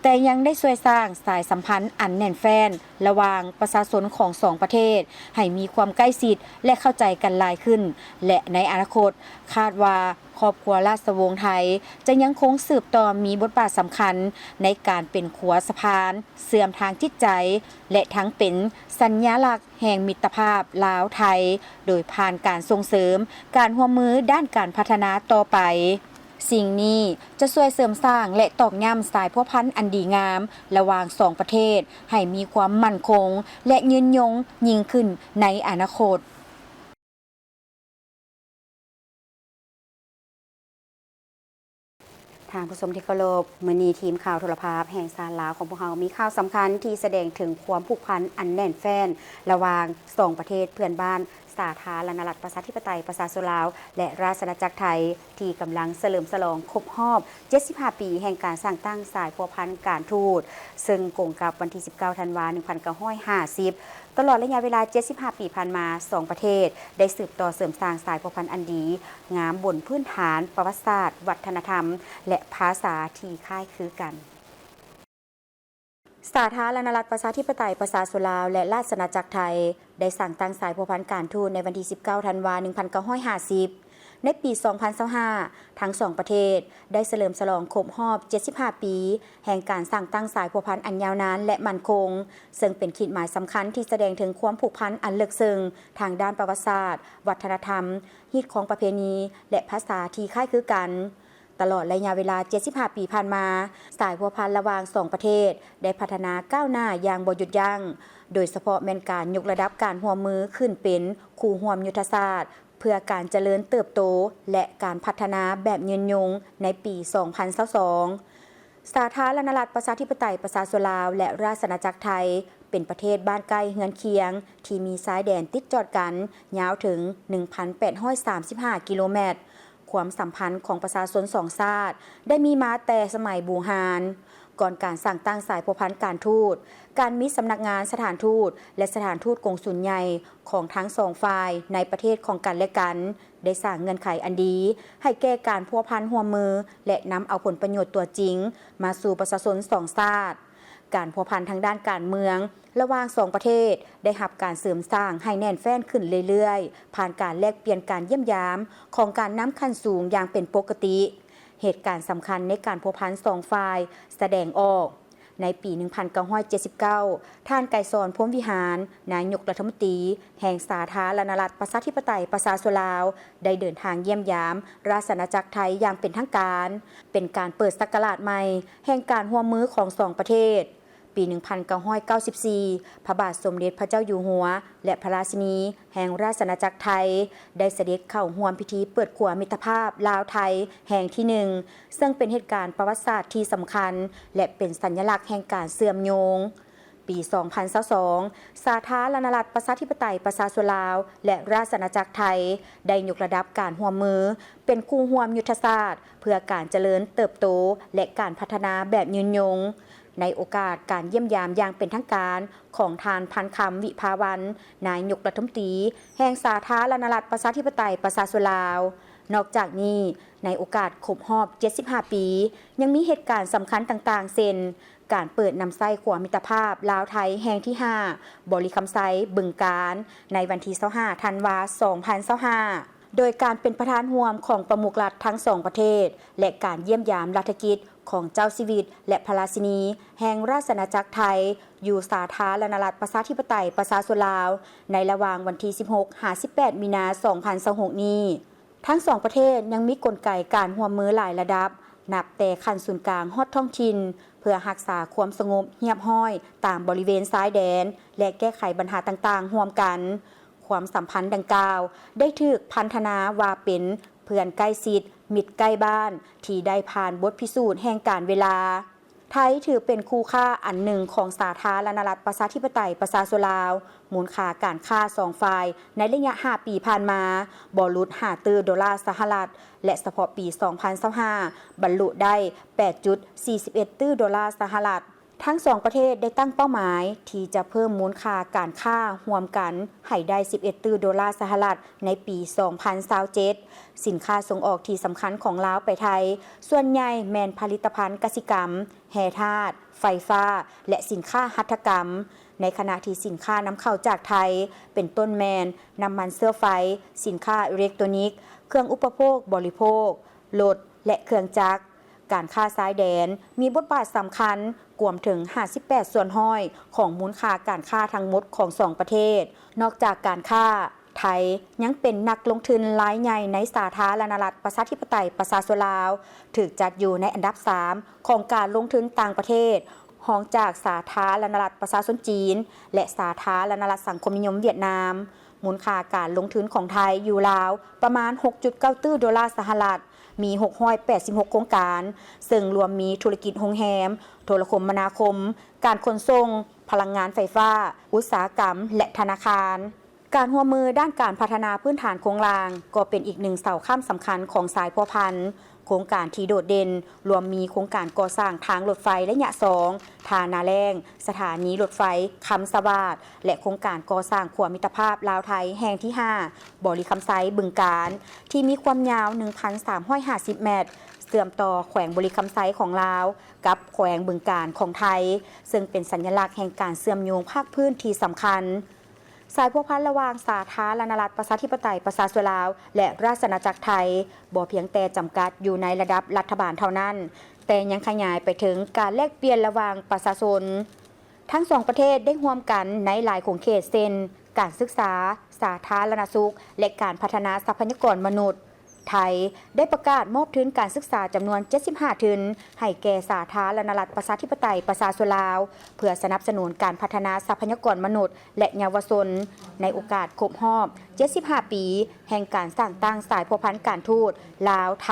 ແຕ່ຍັງໄດ້ຊ່ວຍສ້າງສາຍສຳພັນອັນແໜ້ນແຟ້ນລະຫວ່າງປະຊາຊົນຂອງສອງປະເທດໃຫ້ມີຄວາມໃກ້ຊິດ ແລະ ເຂົ້າໃຈກັນຫຼາຍຂຶ້ນ ແລະ ໃນອະນາຄົດ ຄາດວ່າຄອບຄົວລາຊະວົງໄທຈະຍັງຄົງສືບຕໍ່ມີບົດບາດສຳຄັນໃນການເປັນຂົວສະພານເຊື່ອມທາງຈິດໃຈ ແລະ ທັງເປັນສັນຍາລັກ ແຫ່ງມິດຕະພາບລາວ-ໄທ ໂດຍຜ່ານການສົ່ງເສີມການຮ່ວມມືດ້ານການພັດທະນາຕໍ່ໄປ. ສິ່ງນີ້ຈະຊ່ວຍເສີມສ້າງ ແລະ ຕອກຢ້ຳສາຍພົວພັນອັນດີງາມລະຫວ່າງສອງປະເທດໃຫ້ມີຄວາມໝັ້ນຄົງ ແລະ ຍືນຍົງຍິ່ງຂຶ້ນໃນອະນາຄົດ. ທ່ານຜູ້ຊົມທີ່ເຄົາລົບ, ມື້ນີ້ທີມຂ່າວໂທລະພາບແຫ່ງຊາດລາວຂອງພວກເຮົາມີຂ່າວສຳຄັນທີ່ສະແດງເຖິງຄວາມຜູກພັນອັນແໜ້ນແຟ້ນລະຫວ່າງສອງປະເທດເພື່ອນບ້ານ ສາທາລະນະລັດ ປະຊາທິປະໄຕ ປະຊາຊົນລາວ ແລະ ລາຊະອານາຈັກໄທ ທີ່ກຳລັງສະເຫຼີມສະຫຼອງຄົບຮອບເຈັດສິບຫ້າປີແຫ່ງການສ້າງຕັ້ງສາຍພົວພັນການທູດ, ເຊິ່ງກົງກັບວັນທີສິບເກົ້າ ທັນວາ ໜຶ່ງພັນເກົ້າຮ້ອຍຫ້າສິບ. ຕະຫຼອດໄລຍະເວລາເຈັດສິບຫ້າປີຜ່ານມາ, ສອງປະເທດໄດ້ສືບຕໍ່ເສີມສ້າງສາຍພົວພັນອັນດີງາມບົນພື້ນຖານປະຫວັດສາດ, ວັດທະນະທຳ ແລະ ພາສາທີ່ຄ້າຍຄືກັນ. ສາທາລະນະລັດ ປະຊາທິປະໄຕ ປະຊາຊົນລາວ ແລະ ລາຊະອານາຈັກໄທ ໄດ້ສ້າງຕັ້ງສາຍພົວພັນການທູດໃນວັນທີສິບເກົ້າ ທັນວາ ໜຶ່ງພັນເກົ້າຮ້ອຍຫ້າສິບ. ໃນປີສອງພັນຊາວຫ້າ ທັງສອງປະເທດໄດ້ສະເຫຼີມສະຫຼອງຄົບຮອບເຈັດສິບຫ້າປີ ແຫ່ງການສ້າງຕັ້ງສາຍພົວພັນອັນຍາວນານ ແລະ ໝັ້ນຄົງ, ເຊິ່ງເປັນຂີດໝາຍສຳຄັນທີ່ສະແດງເຖິງຄວາມຜູກພັນອັນເລິກເຊິ່ງທາງດ້ານປະຫວັດສາດ, ວັດທະນະທຳ, ຮີດຄອງປະເພນີ ແລະ ພາສາທີ່ຄ້າຍຄືກັນ. ຕະຫຼອດໄລຍະເວລາເຈັດສິບຫ້າປີຜ່ານມາ, ສາຍພົວພັນລະຫວ່າງສອງປະເທດໄດ້ພັດທະນາກ້າວໜ້າຢ່າງບໍ່ຢຸດຢັ້ງ, ໂດຍສະເພາະແມ່ນການຍົກລະດັບການຮ່ວມມືຂຶ້ນເປັນຄູ່ຮ່ວມຍຸດທະສາດ ເພື່ອການຈະເລີນເຕີບໂຕ ແລະ ການພັດທະນາແບບຍືນຍົງໃນປີສອງພັນຊາວສອງ. ສາທາລະນະລັດປະຊາທິປະໄຕປະຊາຊົນລາວ ແລະ ລາຊະອານາຈັກໄທ ເປັນປະເທດບ້ານໃກ້ເຮືອນຄຽງ ທີ່ມີຊາຍແດນຕິດຈອດກັນຍາວເຖິງໜຶ່ງພັນແປດຮ້ອຍສາມສິບຫ້າກິໂລແມັດ. ຄວາມສຳພັນຂອງປະຊາຊົນສອງຊາດໄດ້ມີມາແຕ່ສະໄໝບູຮານ. ກ່ອນການສ້າງຕັ້ງສາຍພົວພັນການທູດ, ການມີສຳນັກງານສະຖານທູດ ແລະ ສະຖານທູດກົງສຸນໃຫຍ່ຂອງທັງສອງຝ່າຍໃນປະເທດຂອງກັນແລະກັນ ໄດ້ສ້າງເງື່ອນໄຂອັນດີໃຫ້ແກ່ການພົວພັນຮ່ວມມື ແລະ ນຳເອົາຜົນປະໂຫຍດຕົວຈິງມາສູ່ປະຊາຊົນສອງຊາດ. ການພົວພັນທາງດ້ານການເມືອງລະຫວ່າງສອງປະເທດໄດ້ຮັບການເສີມສ້າງໃຫ້ແໜ້ນແຟ້ນຂຶ້ນເລື້ອຍໆ ຜ່ານການແລກປ່ຽນການຢ້ຽມຢາມຂອງການນຳຂັ້ນສູງຢ່າງເປັນປົກກະຕິ. ເຫດການສຳຄັນໃນການພົວພັນສອງຝ່າຍສະແດງອອກ. ໃນປີໜຶ່ງພັນເກົ້າຮ້ອຍເຈັດສິບເກົ້າ ທ່ານ ໄກສອນ ພົມວິຫານ ນາຍົກລັດຖະມົນຕີແຫ່ງສາທາລະນະລັດປະຊາທິປະໄຕປະຊາຊົນລາວ ໄດ້ເດີນທາງຢ້ຽມຢາມລາຊະອານາຈັກໄທຢ່າງເປັນທາງການ, ເປັນການເປີດສັກກະລາດໃໝ່ແຫ່ງການຮ່ວມມືຂອງສອງປະເທດ. ປີໜຶ່ງພັນເກົ້າຮ້ອຍເກົ້າສິບສີ່ ພະບາດສົມເດັດພະເຈົ້າຢູ່ຫົວ ແລະ ພະລາຊິນີແຫ່ງລາຊະອານາຈັກໄທ ໄດ້ສະເດັດເຂົ້າຮ່ວມພິທີເປີດຂົວມິດຕະພາບລາວ-ໄທແຫ່ງທີໜຶ່ງ ເຊິ່ງເປັນເຫດການປະຫວັດສາດທີ່ສຳຄັນ ແລະ ເປັນສັນຍະລັກແຫ່ງການເຊື່ອມໂຍງ. ປີສອງພັນຊາວສອງ ສາທາລະນະລັດປະຊາທິປະໄຕປະຊາຊົນລາວ ແລະ ລາຊະອານາຈັກໄທ ໄດ້ຍົກລະດັບການຮ່ວມມືເປັນຄູ່ຮ່ວມຍຸດທະສາດ ເພື່ອການຈະເລີນເຕີບໂຕ ແລະ ການພັດທະນາແບບຍືນຍົງ. ໃນໂອກາດການຢ້ຽມຢາມຢ່າງເປັນທາງການຂອງທ່ານ ພັນຄຳ ວິພາວັນ ນາຍົກລັດຖະມົນຕີແຫ່ງສາທາລະນະລັດປະຊາທິປະໄຕປະຊາຊົນລາວ. ນອກຈາກນີ້, ໃນໂອກາດຄົບຮອບເຈັດສິບຫ້າປີ ຍັງມີເຫດການສຳຄັນຕ່າງໆ ເຊັ່ນ ການເປີດນຳໃຊ້ຂົວມິດຕະພາບລາວ-ໄທແຫ່ງທີຫ້າ ບໍລິຄຳໄຊ ບຶງການ ໃນວັນທີຊາວຫ້າ ທັນວາ ສອງພັນຊາວຫ້າ ໂດຍການເປັນປະທານຮ່ວມຂອງປະມຸກລັດທັງສອງປະເທດ ແລະ ການຢ້ຽມຢາມລັດຖະກິດຂອງເຈົ້າຊີວິດ ແລະ ພະລາຊິນີແຫ່ງລາຊະອານາຈັກໄທ ຢູ່ສາທາລະນະລັດປະຊາທິປະໄຕປະຊາຊົນລາວ ໃນລະຫວ່າງວັນທີສິບຫົກ ຫາ ສິບແປດ ມີນາ ສອງພັນຊາວຫົກນີ້. ທັງສອງປະເທດຍັງມີກົນໄກການຮ່ວມມືຫຼາຍລະດັບ, ນັບແຕ່ຂັ້ນສູນກາງຮອດທ້ອງຖິ່ນ, ເພື່ອຮັກສາຄວາມສະຫງົບຮຽບຮ້ອຍຕາມບໍລິເວນຊາຍແດນ ແລະ ແກ້ໄຂບັນຫາຕ່າງໆຮ່ວມກັນ. ຄວາມສຳພັນດັ່ງກ່າວໄດ້ຖືກພັນທະນາວ່າເປັນເພື່ອນໃກ້ຊິດ, ມິດໃກ້ບ້ານ ທີ່ໄດ້ຜ່ານບົດພິສູດແຫ່ງການເວລາ. ໄທຖືເປັນຄູ່ຄ້າອັນໜຶ່ງຂອງສາທາລະນະລັດປະຊາທິປະໄຕປະຊາຊົນລາວ, ມູນຄ່າການຄ້າສອງຝ່າຍໃນໄລຍະຫ້າປີຜ່ານມາບໍ່ຫຼຸດຫ້າຕື້ໂດລາສະຫະລັດ ແລະ ສະເພາະປີສອງພັນຊາວຫ້າ ບັນລຸໄດ້ແປດຈຸດສີ່ສິບເອັດຕື້ໂດລາສະຫະລັດ. ທັງສອງປະເທດໄດ້ຕັ້ງເປົ້າໝາຍທີ່ຈະເພີ່ມມູນຄ່າການຄ້າຮ່ວມກັນໃຫ້ໄດ້ສິບເອັດຕື້ໂດລາສະຫະລັດໃນປີສອງພັນຊາວເຈັດ. ສິນຄ້າສົ່ງອອກທີ່ສຳຄັນຂອງລາວໄປໄທ ສ່ວນໃຫຍ່ແມ່ນຜະລິດຕະພັນກະສິກຳ, ແຮ່ທາດ, ໄຟຟ້າ ແລະ ສິນຄ້າຫັດຖະກຳ, ໃນຂະນະທີ່ສິນຄ້ານຳເຂົ້າຈາກໄທ ເປັນຕົ້ນແມ່ນນ້ຳມັນເຊື້ອໄຟ, ສິນຄ້າອີເລັກໂຕນິກ, ເຄື່ອງອຸປະໂພກບໍລິໂພກ, ລົດ ແລະ ເຄື່ອງຈັກ. ການຄ້າຊາຍແດນມີບົດບາດສຳຄັນ, ກວມເຖິງຫ້າສິບແປດສ່ວນຮ້ອຍຂອງມູນຄ່າການຄ້າທັງໝົດຂອງສອງປະເທດ. ນອກຈາກການຄ້າ, ໄທຍັງເປັນນັກລົງທຶນລາຍໃຫຍ່ໃນສາທາລະນະລັດປະຊາທິປະໄຕປະຊາຊົນລາວ, ຖືກຈັດຢູ່ໃນອັນດັບສາມຂອງການລົງທຶນຕ່າງປະເທດ, ຮອງຈາກສາທາລະນະລັດປະຊາຊົນຈີນ ແລະ ສາທາລະນະລັດສັງຄົມນິຍົມຫວຽດນາມ. ມູນຄ່າການລົງທຶນຂອງໄທຢູ່ລາວປະມານຫົກຈຸດເກົ້າຕື້ໂດລາສະຫະລັດ, ມີຫົກຮ້ອຍແປດສິບຫົກໂຄງການ, ເຊິ່ງລວມມີທຸລະກິດໂຮງແຮມ, ໂທລະຄົມມະນາຄົມ, ການຂົນສົ່ງ, ພະລັງງານໄຟຟ້າ, ອຸດສາຫະກຳ ແລະ ທະນາຄານ. ການຮ່ວມມືດ້ານການພັດທະນາພື້ນຖານໂຄງລ່າງກໍເປັນອີກໜຶ່ງເສົາຄ້ຳສຳຄັນຂອງສາຍພົວພັນ. ໂຄງການທີ່ໂດດເດັ່ນລວມມີໂຄງການກໍ່ສ້າງທາງລົດໄຟໄລຍະສອງ ທ່ານາແລ້ງ, ສະຖານີລົດໄຟຄຳສະຫວາດ ແລະ ໂຄງການກໍ່ສ້າງຂົວມິດຕະພາບລາວ-ໄທແຫ່ງທີຫ້າ ບໍລິຄຳໄຊ ບຶງການ ທີ່ມີຄວາມຍາວໜຶ່ງພັນສາມຮ້ອຍຫ້າສິບແມັດ ເຊື່ອມຕໍ່ແຂວງບໍລິຄຳໄຊຂອງລາວກັບແຂວງບຶງການຂອງໄທ, ເຊິ່ງເປັນສັນຍະລັກແຫ່ງການເຊື່ອມໂຍງພາກພື້ນທີ່ສຳຄັນ. ສາຍພົວພັນລະຫວ່າງສາທາລະນະລັດປະຊາທິປະໄຕປະຊາຊົນລາວ ແລະ ລາຊະອານາຈັກໄທ ບໍ່ພຽງແຕ່ຈຳກັດຢູ່ໃນລະດັບລັດຖະບານເທົ່ານັ້ນ, ແຕ່ຍັງຂະຫຍາຍໄປເຖິງການແລກປ່ຽນລະຫວ່າງປະຊາຊົນ. ທັງສອງປະເທດໄດ້ຮ່ວມກັນໃນຫຼາຍຂົງເຂດ ເຊັ່ນ ການສຶກສາ, ສາທາລະນະສຸກ ແລະ ການພັດທະນາຊັບພະຍາກອນມະນຸດ. ໄທໄດ້ປະກາດມອບທຶນການສຶກສາຈຳນວນເຈັດສິບຫ້າທຶນ ໃຫ້ແກ່ສາທາລະນະລັດປະຊາທິປະໄຕປະຊາຊົນລາວ ເພື່ອສະໜັບສະໜູນການພັດທະນາຊັບພະຍາກອນມະນຸດ ແລະ ເຍົາວະຊົນ ໃນໂອກາດຄົບຮອບເຈັດສິບຫ້າປີ ແຫ່ງການສ້າງຕັ້ງສາຍພົວພັນການທູດລາວ-ໄທ.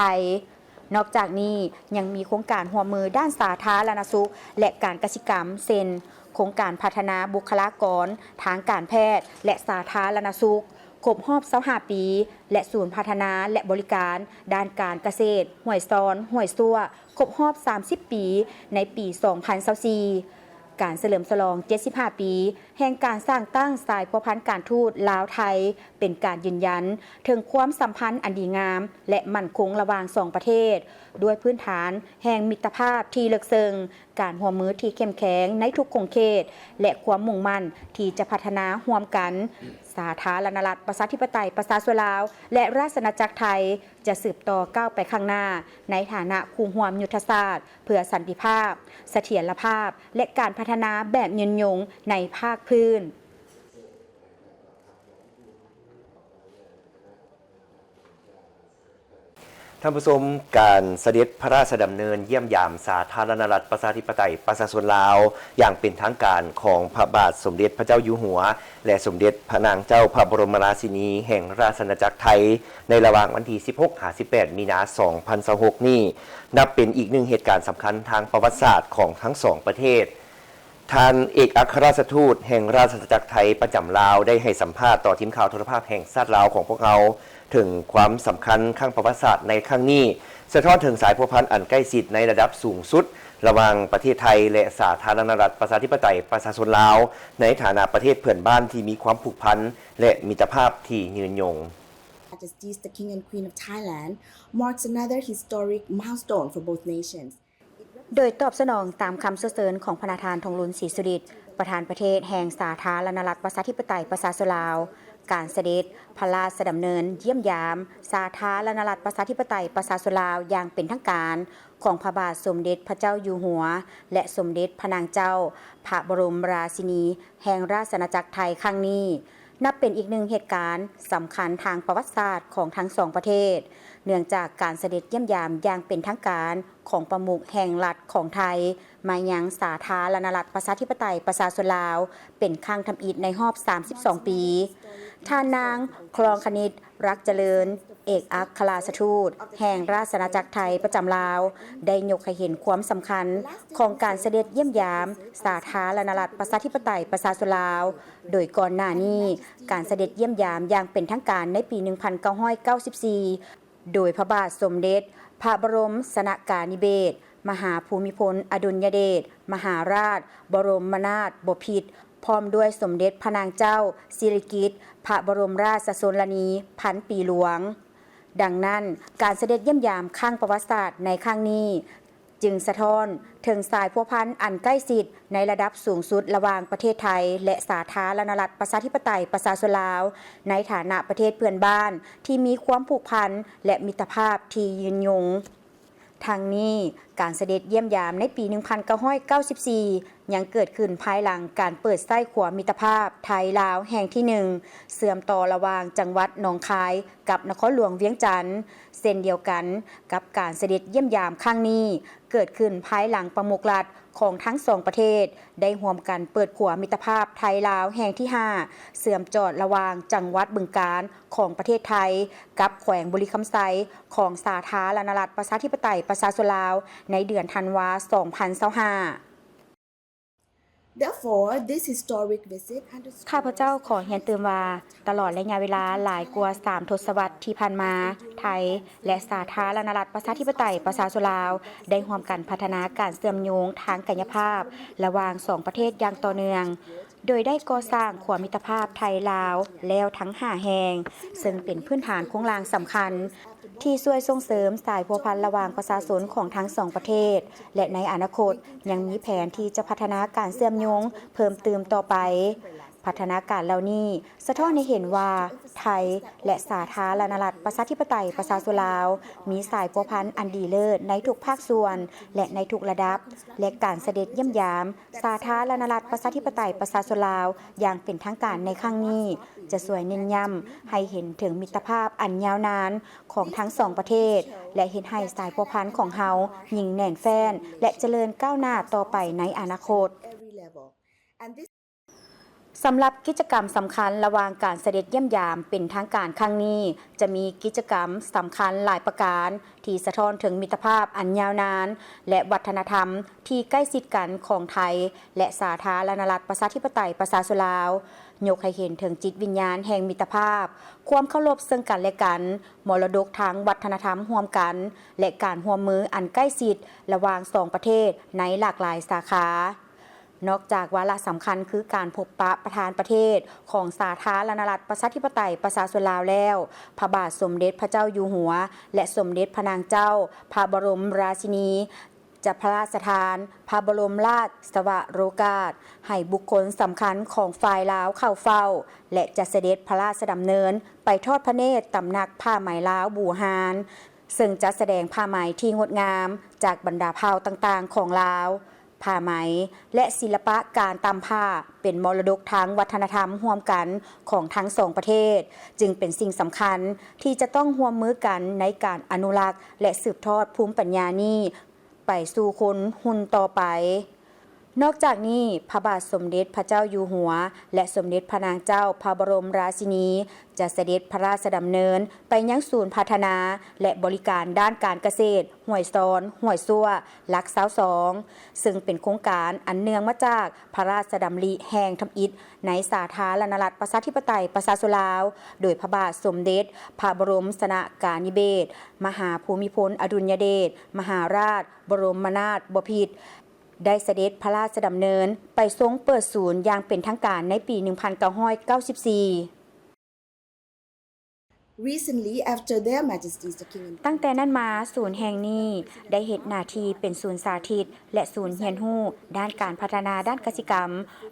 ນອກຈາກນີ້ ຍັງມີໂຄງການຮ່ວມມືດ້ານສາທາລະນະສຸກ ແລະ ການກະສິກຳ ເຊັ່ນ ໂຄງການພັດທະນາບຸກຄະລາກອນທາງການແພດ ແລະ ສາທາລະນະສຸກ ຄົບຮອບຊາວຫ້າປີ ແລະ ສູນພັດທະນາ ແລະ ບໍລິການດ້ານການກະເສດ ຫ້ວຍຊອນ ຫ້ວຍຊວ ຄົບຮອບສາມສິບປີ ໃນປີສອງພັນຊາວສີ່. ການສະເຫຼີມສະຫຼອງເຈັດສິບຫ້າປີ ແຫ່ງການສ້າງຕັ້ງສາຍພົວພັນການທູດລາວ-ໄທ ເປັນການຢືນຢັນເຖິງຄວາມສຳພັນອັນດີງາມ ແລະ ໝັ້ນຄົງລະຫວ່າງສອງປະເທດ ດ້ວຍພື້ນຖານແຫ່ງມິດຕະພາບທີ່ເລິກເຊິ່ງ, ການຮ່ວມມືທີ່ເຂັ້ມແຂງໃນທຸກຂົງເຂດ ແລະ ຄວາມມຸ່ງໝັ້ນທີ່ຈະພັດທະນາຮ່ວມກັນ. ສາທາລະນະລັດປະຊາທິປະໄຕປະຊາຊົນລາວ ແລະ ລາຊະອານາຈັກໄທ ຈະສືບຕໍ່ກ້າວໄປຂ້າງໜ້າ ໃນຖານະຄູ່ຮ່ວມຍຸດທະສາດເພື່ອສັນຕິພາບ, ສະຖຽນລະພາບ ແລະ ການພັດທະນາແບບຍືນຍົງໃນພາກພື້ນ. ທ່ານຜູ້ຊົມ, ການສະເດັດພະລາຊະດຳເນີນຢ້ຽມຢາມສາທາລະນະລັດປະຊາທິປະໄຕປະຊາຊົນລາວຢ່າງເປັນທາງການຂອງພະບາດສົມເດັດພະເຈົ້າຢູ່ຫົວ ແລະ ສົມເດັດພະນາງເຈົ້າພະບໍລົມລາຊິນີແຫ່ງລາຊະອານາຈັກໄທ ໃນລະຫວ່າງວັນທີສິບຫົກຫາສິບແປດມີນາສອງພັນຊາວຫົກນີ້ ນັບເປັນອີກໜຶ່ງເຫດການສຳຄັນທາງປະຫວັດສາດຂອງທັງສອງປະເທດ. ທ່ານເອກອັກຄະລາຊະທູດແຫ່ງລາຊະອານາຈັກໄທປະຈຳລາວ ໄດ້ໃຫ້ສຳພາດຕໍ່ທີມຂ່າວໂທລະພາບແຫ່ງຊາດລາວຂອງພວກເຮົາ ເຖິງຄວາມສຳຄັນຄັ້ງປະຫວັດສາດໃນຄັ້ງນີ້, ສະທ້ອນເຖິງສາຍພົວພັນອັນໃກ້ຊິດໃນລະດັບສູງສຸດ ລະຫວ່າງປະເທດໄທ ແລະ ສາທາລະນະລັດປະຊາທິປະໄຕປະຊາຊົນລາວ ໃນຖານະປະເທດເພື່ອນບ້ານທີ່ມີຄວາມຜູກພັນ ແລະ ມິດຕະພາບທີ່ຍືນຍົງ. Majesties the King and Queen of Thailand marks another historic milestone for both nations. ໂດຍຕອບສະໜອງຕາມຄຳເຊື້ອເຊີນຂອງພະນະທ່ານ ທອງລຸນ ສີສຸລິດ, ປະທານປະເທດແຫ່ງສາທາລະນະລັດປະຊາທິປະໄຕປະຊາຊົນລາວ, ການສະເດັດພະລາຊະດຳເນີນຢ້ຽມຢາມສາທາລະນະລັດປະຊາທິປະໄຕປະຊາຊົນລາວຢ່າງເປັນທາງການຂອງພະບາດສົມເດັດພະເຈົ້າຢູ່ຫົວ ແລະ ສົມເດັດພະນາງເຈົ້າພະບໍລົມລາຊິນີແຫ່ງລາຊະອານາຈັກໄທຄັ້ງນີ້ ນັບເປັນອີກໜຶ່ງເຫດການສຳຄັນທາງປະຫວັດສາດຂອງທັງສອງປະເທດ, ເນື່ອງຈາກການສະເດັດຢ້ຽມຢາມຢ່າງເປັນທາງການຂອງປະມຸກແຫ່ງລັດຂອງໄທ ມາຍັງສາທາລະນະລັດປະຊາທິປະໄຕປະຊາຊົນລາວ ເປັນຄັ້ງທຳອິດໃນຮອບສາມສິບສອງປີ. ທ່ານນາງ ຄລອງຄະນິດ ລັກຈະເລີນ, ເອກອັກຄະລາຊະທູດແຫ່ງລາຊະອານາຈັກໄທປະຈຳລາວ ໄດ້ຍົກໃຫ້ເຫັນຄວາມສຳຄັນຂອງການສະເດັດຢ້ຽມຢາມສາທາລະນະລັດປະຊາທິປະໄຕປະຊາຊົນລາວ, ໂດຍກ່ອນໜ້ານີ້ ການສະເດັດຢ້ຽມຢາມຢ່າງເປັນທາງການໃນປີໜຶ່ງພັນເກົ້າຮ້ອຍເກົ້າສິບສີ່ ໂດຍພະບາດສົມເດັດພະບໍລົມຊະນະການິເບດ ມະຫາພູມິພົນອະດຸນຍະເດດ ມະຫາລາດ ບໍລົມມະນາດບໍພິດ ພ້ອມດ້ວຍສົມເດັດພະນາງເຈົ້າສິລິກິດ ພະບໍລົມລາຊະຊົນລະນີພັນປີຫຼວງ. ດັ່ງນັ້ນ, ການສະເດັດຢ້ຽມຢາມຄັ້ງປະຫວັດສາດໃນຄັ້ງນີ້ ຈຶ່ງສະທ້ອນເຖິງສາຍພົວພັນອັນໃກ້ຊິດໃນລະດັບສູງສຸດລະຫວ່າງປະເທດໄທ ແລະ ສາທາລະນະລັດປະຊາທິປະໄຕປະຊາຊົນລາວ ໃນຖານະປະເທດເພື່ອນບ້ານທີ່ມີຄວາມຜູກພັນ ແລະ ມິດຕະພາບທີ່ຍືນຍົງ. ທັງນີ້, ການສະເດັດຢ້ຽມຢາມໃນປີໜຶ່ງພັນເກົ້າຮ້ອຍເກົ້າສິບສີ່ ຍັງເກີດຂຶ້ນພາຍຫຼັງການເປີດໃຊ້ຂົວມິດຕະພາບໄທ-ລາວແຫ່ງທີໜຶ່ງ ເຊື່ອມຕໍ່ລະຫວ່າງຈັງຫວັດໜອງຄາຍກັບນະຄອນຫຼວງວຽງຈັນ. ເຊັ່ນດຽວກັນກັບການສະເດັດຢ້ຽມຢາມຄັ້ງນີ້ ເກີດຂຶ້ນພາຍຫຼັງປະມຸກລັດຂອງທັງສອງປະເທດ ໄດ້ຮ່ວມກັນເປີດຂົວມິດຕະພາບໄທ-ລາວແຫ່ງທີຫ້າ ເຊື່ອມຈອດລະຫວ່າງຈັງຫວັດບຶງການຂອງປະເທດໄທ ກັບແຂວງບໍລິຄຳໄຊຂອງສາທາລະນະລັດປະຊາທິປະໄຕປະຊາຊົນລາວ ໃນເດືອນທັນວາ ສອງພັນຊາວຫ້າ. Therefore, this historic visit underscores ຂ້າພະເຈົ້າຂໍຮຽນຕື່ມວ່າ, ຕະຫຼອດໄລຍະເວລາຫຼາຍກວ່າສາມທົດສະວັດທີ່ຜ່ານມາ, ໄທ ແລະ ສາທາລະນະລັດປະຊາທິປະໄຕປະຊາຊົນລາວ ໄດ້ຮ່ວມກັນພັດທະນາການເຊື່ອມໂຍງທາງກາຍະພາບລະຫວ່າງສອງປະເທດຢ່າງຕໍ່ເນື່ອງ, ໂດຍໄດ້ກໍ່ສ້າງຂົວມິດຕະພາບໄທ-ລາວແລ້ວທັງຫ້າແຫ່ງ, ເຊິ່ງເປັນພື້ນຖານໂຄງລ່າງສຳຄັນ ທີ່ຊ່ວຍສົ່ງເສີມສາຍພົວພັນລະຫວ່າງປະຊາຊົນຂອງທັງສອງປະເທດ ແລະ ໃນອະນາຄົດຍັງມີແຜນທີ່ຈະພັດທະນາການເຊື່ອມໂຍງເພີ່ມຕື່ມຕໍ່ໄປ. ພັດທະນາການເຫຼົ່ານີ້ສະທ້ອນໃຫ້ເຫັນວ່າ ໄທ ແລະ ສາທາລະນະລັດ ປະຊາທິປະໄຕ ປະຊາຊົນລາວ ມີສາຍພົວພັນອັນດີເລີດໃນທຸກພາກສ່ວນ ແລະ ໃນທຸກລະດັບ, ແລະ ການສະເດັດຢ້ຽມຢາມ ສາທາລະນະລັດ ປະຊາທິປະໄຕ ປະຊາຊົນລາວ ຢ່າງເປັນທາງການໃນຄັ້ງນີ້ ຈະຊ່ວຍເນັ້ນຢ້ຳໃຫ້ເຫັນເຖິງມິດຕະພາບອັນຍາວນານຂອງທັງສອງປະເທດ ແລະ ເຮັດໃຫ້ສາຍພົວພັນຂອງເຮົາຍິ່ງແໜ້ນແຟ້ນ ແລະ ຈະເລີນກ້າວໜ້າຕໍ່ໄປໃນອະນາຄົດ. ສຳລັບກິດຈະກຳສຳຄັນລະຫວ່າງການສະເດັດຢ້ຽມຢາມເປັນທາງການຄັ້ງນີ້ ຈະມີກິດຈະກຳສຳຄັນຫຼາຍປະການ ທີ່ສະທ້ອນເຖິງມິດຕະພາບອັນຍາວນານ ແລະ ວັດທະນະທຳທີ່ໃກ້ຊິດກັນຂອງໄທ ແລະ ສາທາລະນະລັດ ປະຊາທິປະໄຕ ປະຊາຊົນລາວ, ຍົກໃຫ້ເຫັນເຖິງຈິດວິນຍານແຫ່ງມິດຕະພາບ, ຄວາມເຄົາລົບເຊິ່ງກັນແລະກັນ, ມໍລະດົກທາງວັດທະນະທຳຮ່ວມກັນ ແລະ ການຮ່ວມມືອັນໃກ້ຊິດລະຫວ່າງສອງປະເທດໃນຫຼາກຫຼາຍສາຂາ. ນອກຈາກວາລະສຳຄັນຄືການພົບປະປະທານປະເທດຂອງສາທາລະນະລັດ ປະຊາທິປະໄຕ ປະຊາຊົນລາວແລ້ວ, ພະບາດສົມເດັດພະເຈົ້າຢູ່ຫົວ ແລະ ສົມເດັດພະນາງເຈົ້າພະບໍລົມລາຊິນີ ຈະພະລາຊະທານພະບໍລົມລາຊະວະໂລກາດໃຫ້ບຸກຄົນສຳຄັນຂອງຝ່າຍລາວເຂົ້າເຝົ້າ ແລະ ຈະສະເດັດພະລາຊະດຳເນີນໄປທອດພະເນດຕຳໜັກຜ້າໄໝລາວບູຮານ, ເຊິ່ງຈັດສະແດງຜ້າໄໝທີ່ງົດງາມຈາກບັນດາເຜົ່າຕ່າງໆຂອງລາວ. ຜ້າໄໝ ແລະ ສິລະປະການຕ່ຳຜ້າເປັນມໍລະດົກທາງວັດທະນະທຳຮ່ວມກັນຂອງທັງສອງປະເທດ, ຈຶ່ງເປັນສິ່ງສຳຄັນທີ່ຈະຕ້ອງຮ່ວມມືກັນໃນການອະນຸລັກ ແລະ ສືບທອດພູມປັນຍານີ້ໄປສູ່ຄົນຮຸ່ນຕໍ່ໄປ. ນອກຈາກນີ້, ພະບາດສົມເດັດພະເຈົ້າຢູ່ຫົວ ແລະ ສົມເດັດພະນາງເຈົ້າພະບໍລົມລາຊິນີ ຈະສະເດັດພະລາຊະດຳເນີນໄປຍັງສູນພັດທະນາ ແລະ ບໍລິການດ້ານການກະເສດ ຫ້ວຍຊອນ ຫ້ວຍຊົ່ວ ຫຼັກຊາວສອງ ເຊິ່ງເປັນໂຄງການອັນເນື່ອງມາຈາກພະລາຊະດຳລິແຫ່ງທຳອິດໃນສາທາລະນະລັດ ປະຊາທິປະໄຕ ປະຊາຊົນລາວ ໂດຍພະບາດສົມເດັດພະບໍລົມຊະນະການິເບດ ມະຫາພູມິພົນອະດຸນຍະເດດ ມະຫາລາດບໍລົມມະນາດບໍພິດ ໄດ້ສະເດັດພະລາຊະດຳເນີນໄປຊົງເປີດສູນຢ່າງເປັນທາງການໃນປີໜຶ່ງພັນເກົ້າຮ້ອຍເກົ້າສິບສີ່. Recently, after Their Majesties the King and ຕັ້ງແຕ່ນັ້ນມາ, ສູນແຫ່ງນີ້ໄດ້ເຮັດໜ້າທີ່ເປັນສູນສາທິດ ແລະ ສູນຮຽນຮູ້ດ້ານການພັດທະນາດ້ານກະສິກຳ,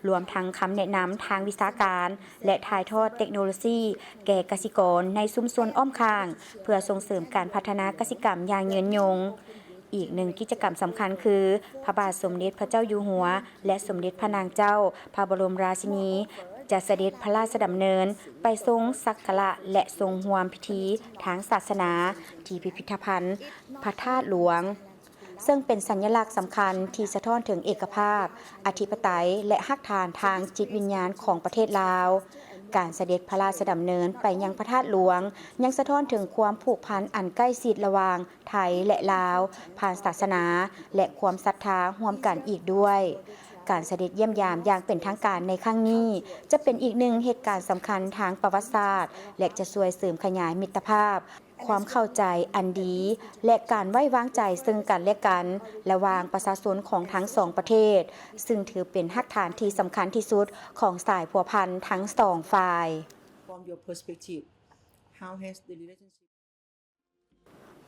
ລວມທັງຄຳແນະນຳທາງວິຊາການ ແລະ ຖ່າຍທອດເຕັກໂນໂລຊີແກ່ກະສິກອນໃນຊຸມຊົນອ້ອມຂ້າງ ເພື່ອສົ່ງເສີມການພັດທະນາກະສິກຳຢ່າງຍືນຍົງ. ອີກໜຶ່ງກິດຈະກຳສຳຄັນຄື ພະບາດສົມເດັດພະເຈົ້າຢູ່ຫົວ ແລະ ສົມເດັດພະນາງເຈົ້າພະບໍລົມລາຊິນີ ຈະສະເດັດພະລາຊະດຳເນີນໄປຊົງສັກກາລະ ແລະ ຊົງຮ່ວມພິທີທາງສາສະໜາທີ່ພິພິທະພັນພະທາດຫຼວງ, ເຊິ່ງເປັນສັນຍະລັກສຳຄັນທີ່ສະທ້ອນເຖິງເອກະພາບ, ອະທິປະໄຕ ແລະ ຮາກຖານທາງຈິດວິນຍານຂອງປະເທດລາວ. ການສະເດັດພະລາຊະດຳເນີນໄປຍັງພະທາດຫຼວງ ຍັງສະທ້ອນເຖິງຄວາມຜູກພັນອັນໃກ້ຊິດລະຫວ່າງ ໄທ ແລະ ລາວ ຜ່ານສາສະໜາ ແລະ ຄວາມສັດທາຮ່ວມກັນອີກດ້ວຍ. ການສະເດັດຢ້ຽມຢາມຢ່າງເປັນທາງການໃນຄັ້ງນີ້ ຈະເປັນອີກໜຶ່ງເຫດການສຳຄັນທາງປະຫວັດສາດ ແລະ ຈະຊ່ວຍເສີມຂະຫຍາຍມິດຕະພາບ, ຄວາມເຂົ້າໃຈອັນດີ ແລະ ການໄວ້ວາງໃຈເຊິ່ງກັນແລະກັນ ລະຫວ່າງປະຊາຊົນຂອງທັງສອງປະເທດ, ຊຶ່ງຖືເປັນຮາກຖານທີ່ສຳຄັນທີ່ສຸດຂອງສາຍພົວພັນທັງສອງຝ່າຍ. From your perspective, how has the relationship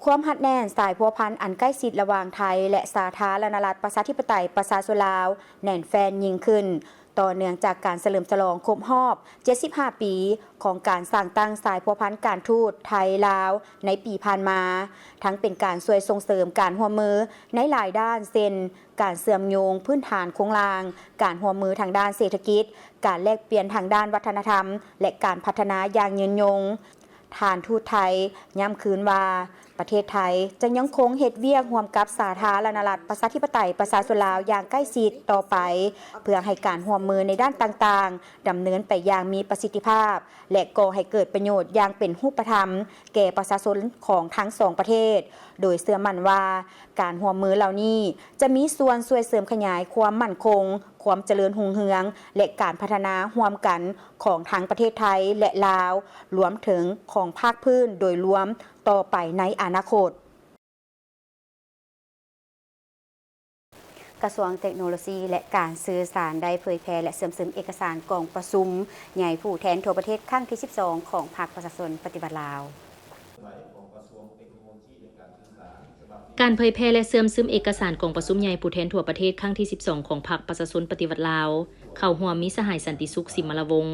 ຄວາມຮັດແໜ້ນສາຍພົວພັນອັນໃກ້ຊິດລະຫວ່າງໄທ ແລະ ສາທາລະນະລັດ ປະຊາທິປະໄຕ ປະຊາຊົນລາວ ແໜ້ນແຟ້ນຍິ່ງຂຶ້ນ, ຕໍ່ເນື່ອງຈາກການສະເຫຼີມສະຫຼອງຄົບຮອບ ເຈັດສິບຫ້າ ປີ ຂອງການສ້າງຕັ້ງສາຍພົວພັນການທູດໄທ-ລາວ ໃນປີຜ່ານມາ, ທັງເປັນການຊ່ວຍສົ່ງເສີມການຮ່ວມມືໃນຫຼາຍດ້ານ ເຊັ່ນ ການເຊື່ອມໂຍງພື້ນຖານໂຄງລ່າງ, ການຮ່ວມມືທາງດ້ານເສດຖະກິດ, ການແລກປ່ຽນທາງດ້ານວັດທະນະທຳ ແລະ ການພັດທະນາຢ່າງຍືນຍົງ. ທ່ານທູດໄທຢ້ຳຄືນວ່າ ປະເທດໄທຈະຍັງຄົງເຮັດວຽກຮ່ວມກັບສາທາລະນະລັດ ປະຊາທິປະໄຕ ປະຊາຊົນລາວຢ່າງໃກ້ຊິດຕໍ່ໄປ ເພື່ອໃຫ້ການຮ່ວມມືໃນດ້ານຕ່າງໆ ດຳເນີນໄປຢ່າງມີປະສິດທິພາບ ແລະ ກໍ່ໃຫ້ເກີດປະໂຫຍດຢ່າງເປັນຮູບປະທຳແກ່ປະຊາຊົນຂອງທັງສອງປະເທດ, ໂດຍເຊື່ອໝັ້ນວ່າ ການຮ່ວມມືເຫຼົ່ານີ້ຈະມີສ່ວນຊ່ວຍເສີມຂະຫຍາຍຄວາມໝັ້ນຄົງ, ຄວາມຈະເລີນຮຸ່ງເຮືອງ ແລະ ການພັດທະນາຮ່ວມກັນຂອງທັງປະເທດໄທ ແລະ ລາວ, ລວມເຖິງຂອງພາກພື້ນໂດຍລວມຕໍ່ໄປໃນອະນາຄົດ. ກະຊວງເຕັກໂນໂລຊີ ແລະ ການສື່ສານ ໄດ້ເຜີຍແຜ່ ແລະ ເຊື່ອມຊຶມເອກະສານກອງປະຊຸມໃຫຍ່ຜູ້ແທນທົ່ວປະເທດຄັ້ງທີສິບສອງ ຂອງພັກປະຊາຊົນປະຕິວັດລາວ. ການເຜີຍແຜ່ ແລະ ເຊື່ອມຊຶມເອກະສານກອງປະຊຸມໃຫຍ່ຜູ້ແທນທົ່ວປະເທດຄັ້ງທີສິບສອງ ຂອງພັກປະຊາຊົນປະຕິວັດລາວ ເຂົ້າຮ່ວມມີສະຫາຍ ສັນຕິສຸກ ສິມມະລະວົງ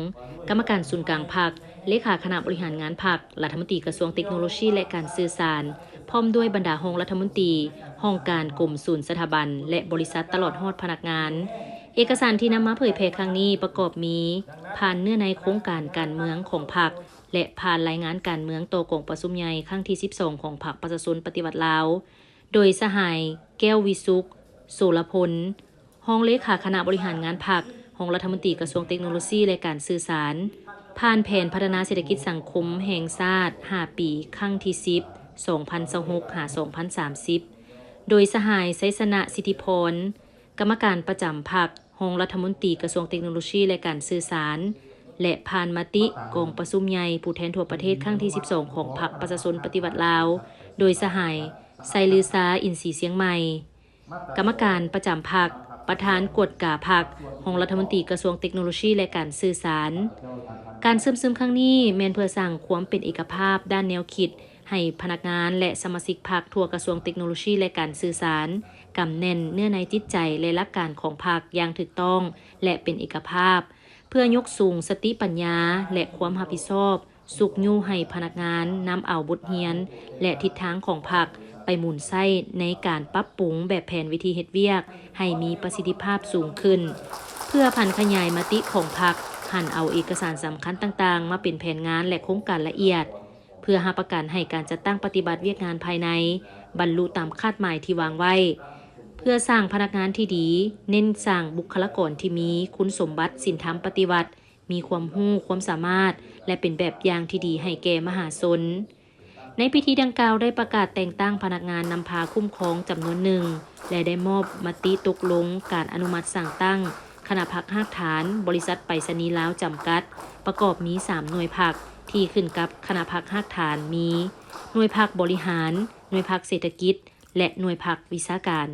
ກຳມະການສູນກາງພັກ, ເລຂາຄະນະບໍລິຫານງານພັກ, ລັດຖະມົນຕີກະຊວງເຕັກໂນໂລຊີ ແລະ ການສື່ສານ, ພ້ອມດ້ວຍບັນດາຮອງລັດຖະມົນຕີ, ຫ້ອງການ, ກົມ, ສູນ, ສະຖາບັນ ແລະ ບໍລິສັດ, ຕະຫຼອດຮອດພະນັກງານ. ເອກະສານທີ່ນຳມາເຜີຍແຜ່ຄັ້ງນີ້ປະກອບມີ ຜ່ານເນື້ອໃນໂຄງການການເມືອງຂອງພັກ ແລະ ຜ່ານລາຍງານການເມືອງຕໍ່ກອງປະຊຸມໃຫຍ່ຄັ້ງທີສິບສອງຂອງພັກປະຊາຊົນປະຕິວັດລາວ, ໂດຍສະຫາຍ ແກ້ວວິສຸກ ໂສລະພົນ ຮອງເລຂາຄະນະບໍລິຫານງານພັກ, ຮອງລັດຖະມົນຕີກະຊວງເຕັກໂນໂລຊີ ແລະ ການສື່ສານ, ຜ່ານແຜນພັດທະນາເສດຖະກິດສັງຄົມແຫ່ງຊາດຫ້າປີ ຄັ້ງທີສິບ ສອງພັນຊາວຫົກ ຫາ ສອງພັນສາມສິບ ໂດຍສະຫາຍ ໄຊຊະນະ ສິດທິພອນ ກຳມະການປະຈຳພັກ, ຮອງລັດຖະມົນຕີກະຊວງເຕັກໂນໂລຊີ ແລະ ການສື່ສານ ແລະ ຜ່ານມະຕິກອງປະຊຸມໃຫຍ່ຜູ້ແທນທົ່ວປະເທດຄັ້ງທີສິບສອງຂອງພັກປະຊາຊົນປະຕິວັດລາວ, ໂດຍສະຫາຍ ໄຊລືຊາ ອິນສີຊຽງໃໝ່ ກຳມະການປະຈຳພັກ, ປະທານກວດກາພັກ, ຮອງລັດຖະມົນຕີກະຊວງເຕັກໂນໂລຊີ ແລະ ການສື່ສານ. ການເຊື່ອມຊຶມຄັ້ງນີ້ແມ່ນເພື່ອສ້າງຄວາມເປັນເອກະພາບດ້ານແນວຄິດໃຫ້ພະນັກງານ ແລະ ສະມາຊິກພັກທົ່ວກະຊວງເຕັກໂນໂລຊີ ແລະ ການສື່ສານ ກຳແໜ້ນເນື້ອໃນຈິດໃຈ ແລະ ຫຼັກການຂອງພັກຢ່າງຖືກຕ້ອງ ແລະ ເປັນເອກະພາບ, ເພື່ອຍົກສູງສະຕິປັນຍາ ແລະ ຄວາມຮັບຜິດຊອບ ຊຸກຍູ້ໃຫ້ພະນັກງານນຳເອົາບົດຮຽນ ແລະ ທິດທາງຂອງພັກໄປໝູນໃຊ້ໃນການປັບປຸງແບບແຜນວິທີເຮັດວຽກໃຫ້ມີປະສິດທິພາບສູງຂຶ້ນ, ເພື່ອຜັນຂະຫຍາຍມະຕິຂອງພັກ, ຫັນເອົາເອກະສານສຳຄັນຕ່າງໆມາເປັນແຜນງານ ແລະ ໂຄງການລະອຽດ, ເພື່ອຮັບປະກັນໃຫ້ການຈັດຕັ້ງປະຕິບັດວຽກງານພາຍໃນບັນລຸຕາມຄາດໝາຍທີ່ວາງໄວ້, ເພື່ອສ້າງພະນັກງານທີ່ດີ, ເນັ້ນສ້າງບຸກຄະລາກອນທີ່ມີຄຸນສົມບັດສິນທຳປະຕິວັດ, ມີຄວາມຮູ້ຄວາມສາມາດ ແລະ ເປັນແບບຢ່າງທີ່ດີໃຫ້ແກ່ມະຫາຊົນ. ໃນພິທີດັ່ງກ່າວໄດ້ປະກາດແຕ່ງຕັ້ງພະນັກງານນຳພາຄຸ້ມຄອງຈຳນວນໜຶ່ງ ແລະ ໄດ້ມອບມະຕິຕົກລົງການອະນຸມັດສ້າງຕັ້ງຄະນະພັກຮາກຖານ ບໍລິສັດໄປສະນີລາວຈຳກັດ, ປະກອບມີສາມໜ່ວຍພັກທີ່ຂຶ້ນກັບຄະນະພັກຮາກຖານ ມີ ໜ່ວຍພັກບໍລິຫານ, ໜ່ວຍພັກເສດຖະກິດ ແລະ ໜ່ວຍພັກວິຊາການ.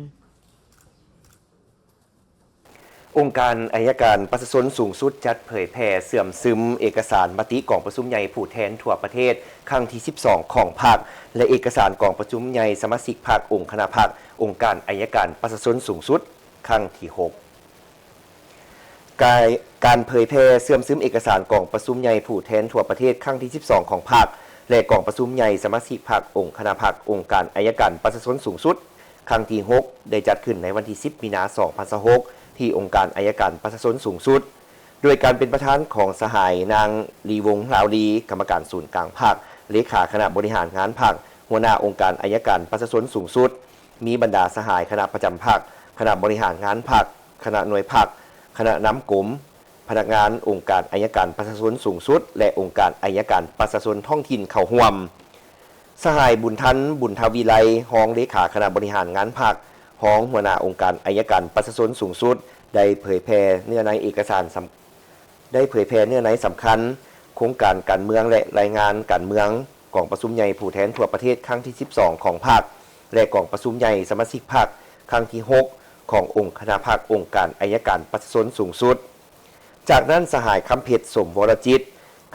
ອົງການໄອຍະການປະຊາຊົນສູງສຸດ ຈັດເຜີຍແຜ່ເຊື່ອມຊຶມເອກະສານມະຕິກອງປະຊຸມໃຫຍ່ຜູ້ແທນທົ່ວປະເທດຄັ້ງທີສິບສອງຂອງພັກ ແລະ ເອກະສານກອງປະຊຸມໃຫຍ່ສະມາຊິກພັກ, ອົງຄະນະພັກ, ອົງການໄອຍະການປະຊາຊົນສູງສຸດຄັ້ງທີຫົກ. ກາຍ ການເຜີຍແຜ່ເຊື່ອມຊຶມເອກະສານກອງປະຊຸມໃຫຍ່ຜູ້ແທນທົ່ວປະເທດຄັ້ງທີສິບສອງຂອງພັກ ແລະ ກອງປະຊຸມໃຫຍ່ສະມາຊິກພັກ, ອົງຄະນະພັກ, ອົງການໄອຍະການປະຊາຊົນສູງສຸດ ຄັ້ງທີຫົກ ໄດ້ຈັດຂຶ້ນໃນວັນທີສິບ ມີນາ ສອງພັນຊາວຫົກ ທີ່ອົງການໄອຍະການປະຊາຊົນສູງສຸດ ໂດຍການເປັນປະທານຂອງສະຫາຍນາງ ລີວົງ ລາວລີ ກຳມະການສູນກາງພັກ, ເລຂາຄະນະບໍລິຫານງານພັກ, ຫົວໜ້າອົງການໄອຍະການປະຊາຊົນສູງສຸດ, ມີບັນດາສະຫາຍຄະນະປະຈຳພັກ, ຄະນະບໍລິຫານງານພັກ, ຄະນະໜ່ວຍພັກ, ຄະນະນຳກົມ, ພະນັກງານອົງການໄອຍະການປະຊາຊົນສູງສຸດ ແລະ ອົງການໄອຍະການປະຊາຊົນທ້ອງຖິ່ນເຂົ້າຮ່ວມ. ສະຫາຍ ບຸນທັນ ບຸນທະວິໄລ ຮອງເລຂາຄະນະບໍລິຫານງານພັກ, ຮອງຫົວໜ້າອົງການໄອຍະການປະຊາຊົນສູງສຸດ ໄດ້ເຜີຍແຜ່ເນື້ອໃນເອກະສານສຳ ໄດ້ເຜີຍແຜ່ເນື້ອໃນສຳຄັນ ໂຄງການການເມືອງ ແລະ ລາຍງານການເມືອງ ກອງປະຊຸມໃຫຍ່ຜູ້ແທນທົ່ວປະເທດຄັ້ງທີສິບສອງຂອງພັກ ແລະ ກອງປະຊຸມໃຫຍ່ສະມາຊິກພັກຄັ້ງທີຫົກຂອງອົງຄະນະພັກ ອົງການໄອຍະການປະຊາຊົນສູງສຸດ. ຈາກນັ້ນ ສະຫາຍ ຄຳເພັດ ສົມວໍລະຈິດ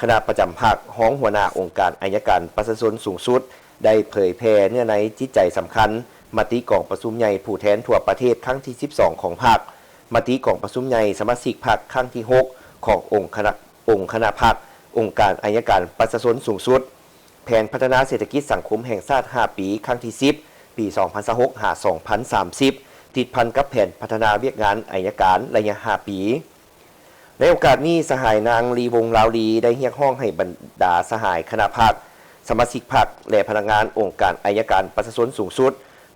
ຄະນະປະຈຳພັກ, ຮອງຫົວໜ້າອົງການໄອຍະການປະຊາຊົນສູງສຸດ ໄດ້ເຜີຍແຜ່ເນື້ອໃນຈິດໃຈສຳຄັນ ມະຕິກອງປະຊຸມໃຫຍ່ຜູ້ແທນທົ່ວປະເທດຄັ້ງທີສິບສອງຂອງພັກ, ມະຕິກອງປະຊຸມໃຫຍ່ສະມາຊິກພັກຄັ້ງທີຫົກຂອງອົງຄະນະ ອົງຄະນະພັກ, ອົງການໄອຍະການປະຊາຊົນສູງສຸດ, ແຜນພັດທະນາເສດຖະກິດສັງຄົມແຫ່ງຊາດຫ້າປີ ຄັ້ງທີສິບ ປີສອງພັນຊາວຫົກ ຫາ ສອງພັນສາມສິບ ຕິດພັນກັບແຜນພັດທະນາວຽກງານໄອຍະການໄລຍະຫ້າປີ. ໃນໂອກາດນີ້ ສະຫາຍນາງ ລີວົງ ລາວລີ ໄດ້ຮຽກຮ້ອງໃຫ້ບັນດາສະຫາຍຄະນະພັກ, ສະມາຊິກພັກ ແລະ ພະນັກງານອົງການໄອຍະການປະຊາຊົນສູງສຸດ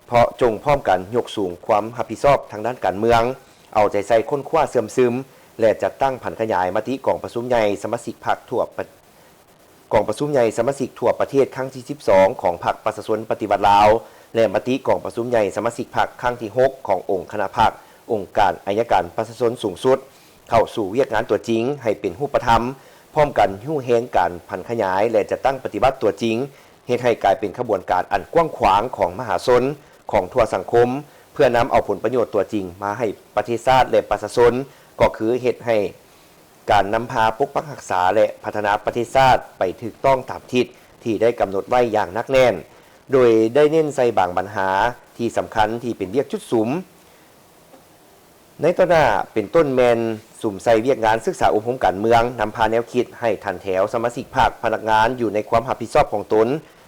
ເພາະຈົ່ງພ້ອມກັນຍົກສູງຄວາມຮັບຜິດຊອບທາງດ້ານການເມືອງ, ເອົາໃຈໃສ່ຄົ້ນຄວ້າເຊື່ອມຊຶມ ແລະ ຈັດຕັ້ງຜັນຂະຫຍາຍມະຕິກອງປະຊຸມໃຫຍ່ສະມາຊິກພັກທົ່ວປະ ກອງປະຊຸມໃຫຍ່ສະມາຊິກທົ່ວປະເທດຄັ້ງທີສິບສອງຂອງພັກປະຊາຊົນປະຕິວັດລາວ ແລະ ມະຕິກອງປະຊຸມໃຫຍ່ສະມາຊິກພັກຄັ້ງທີຫົກຂອງອົງຄະນະພັກ, ອົງການໄອຍະການປະຊາຊົນສູງສຸດ ເຂົ້າສູ່ວຽກງານຕົວຈິງໃຫ້ເປັນຮູບປະທຳ, ພ້ອມກັນຍູ້ແຮງການຜັນຂະຫຍາຍ ແລະ ຈັດຕັ້ງປະຕິບັດຕົວຈິງ, ເຮັດໃຫ້ກາຍເປັນຂະບວນການອັນກວ້າງຂວາງຂອງມະຫາຊົນ, ຂອງທົ່ວສັງຄົມ, ເພື່ອນຳເອົາຜົນປະໂຫຍດຕົວຈິງມາໃຫ້ປະເທດຊາດ ແລະ ປະຊາຊົນ, ກໍຄືເຮັດໃຫ້ ການນຳພາປົກປັກຮັກສາ ແລະ ພັດທະນາປະເທດຊາດໄປຖືກຕ້ອງຕາມທິດທີ່ໄດ້ກຳນົດໄວ້ຢ່າງໜັກແໜ້ນ, ໂດຍໄດ້ເນັ້ນໃສ່ບາງບັນຫາທີ່ສຳຄັນທີ່ເປັນວຽກຈຸດສຸມ ໃນຕໍ່ໜ້າເປັນຕົ້ນແມ່ນສຸມໃສ່ວຽກງານສຶກສາອົບຮົມການເມືອງ, ນຳພາແນວຄິດໃຫ້ຖັນແຖວສະມາຊິກພັກ, ພະນັກງານຢູ່ໃນຄວາມຮັບຜິດຊອບຂອງຕົນ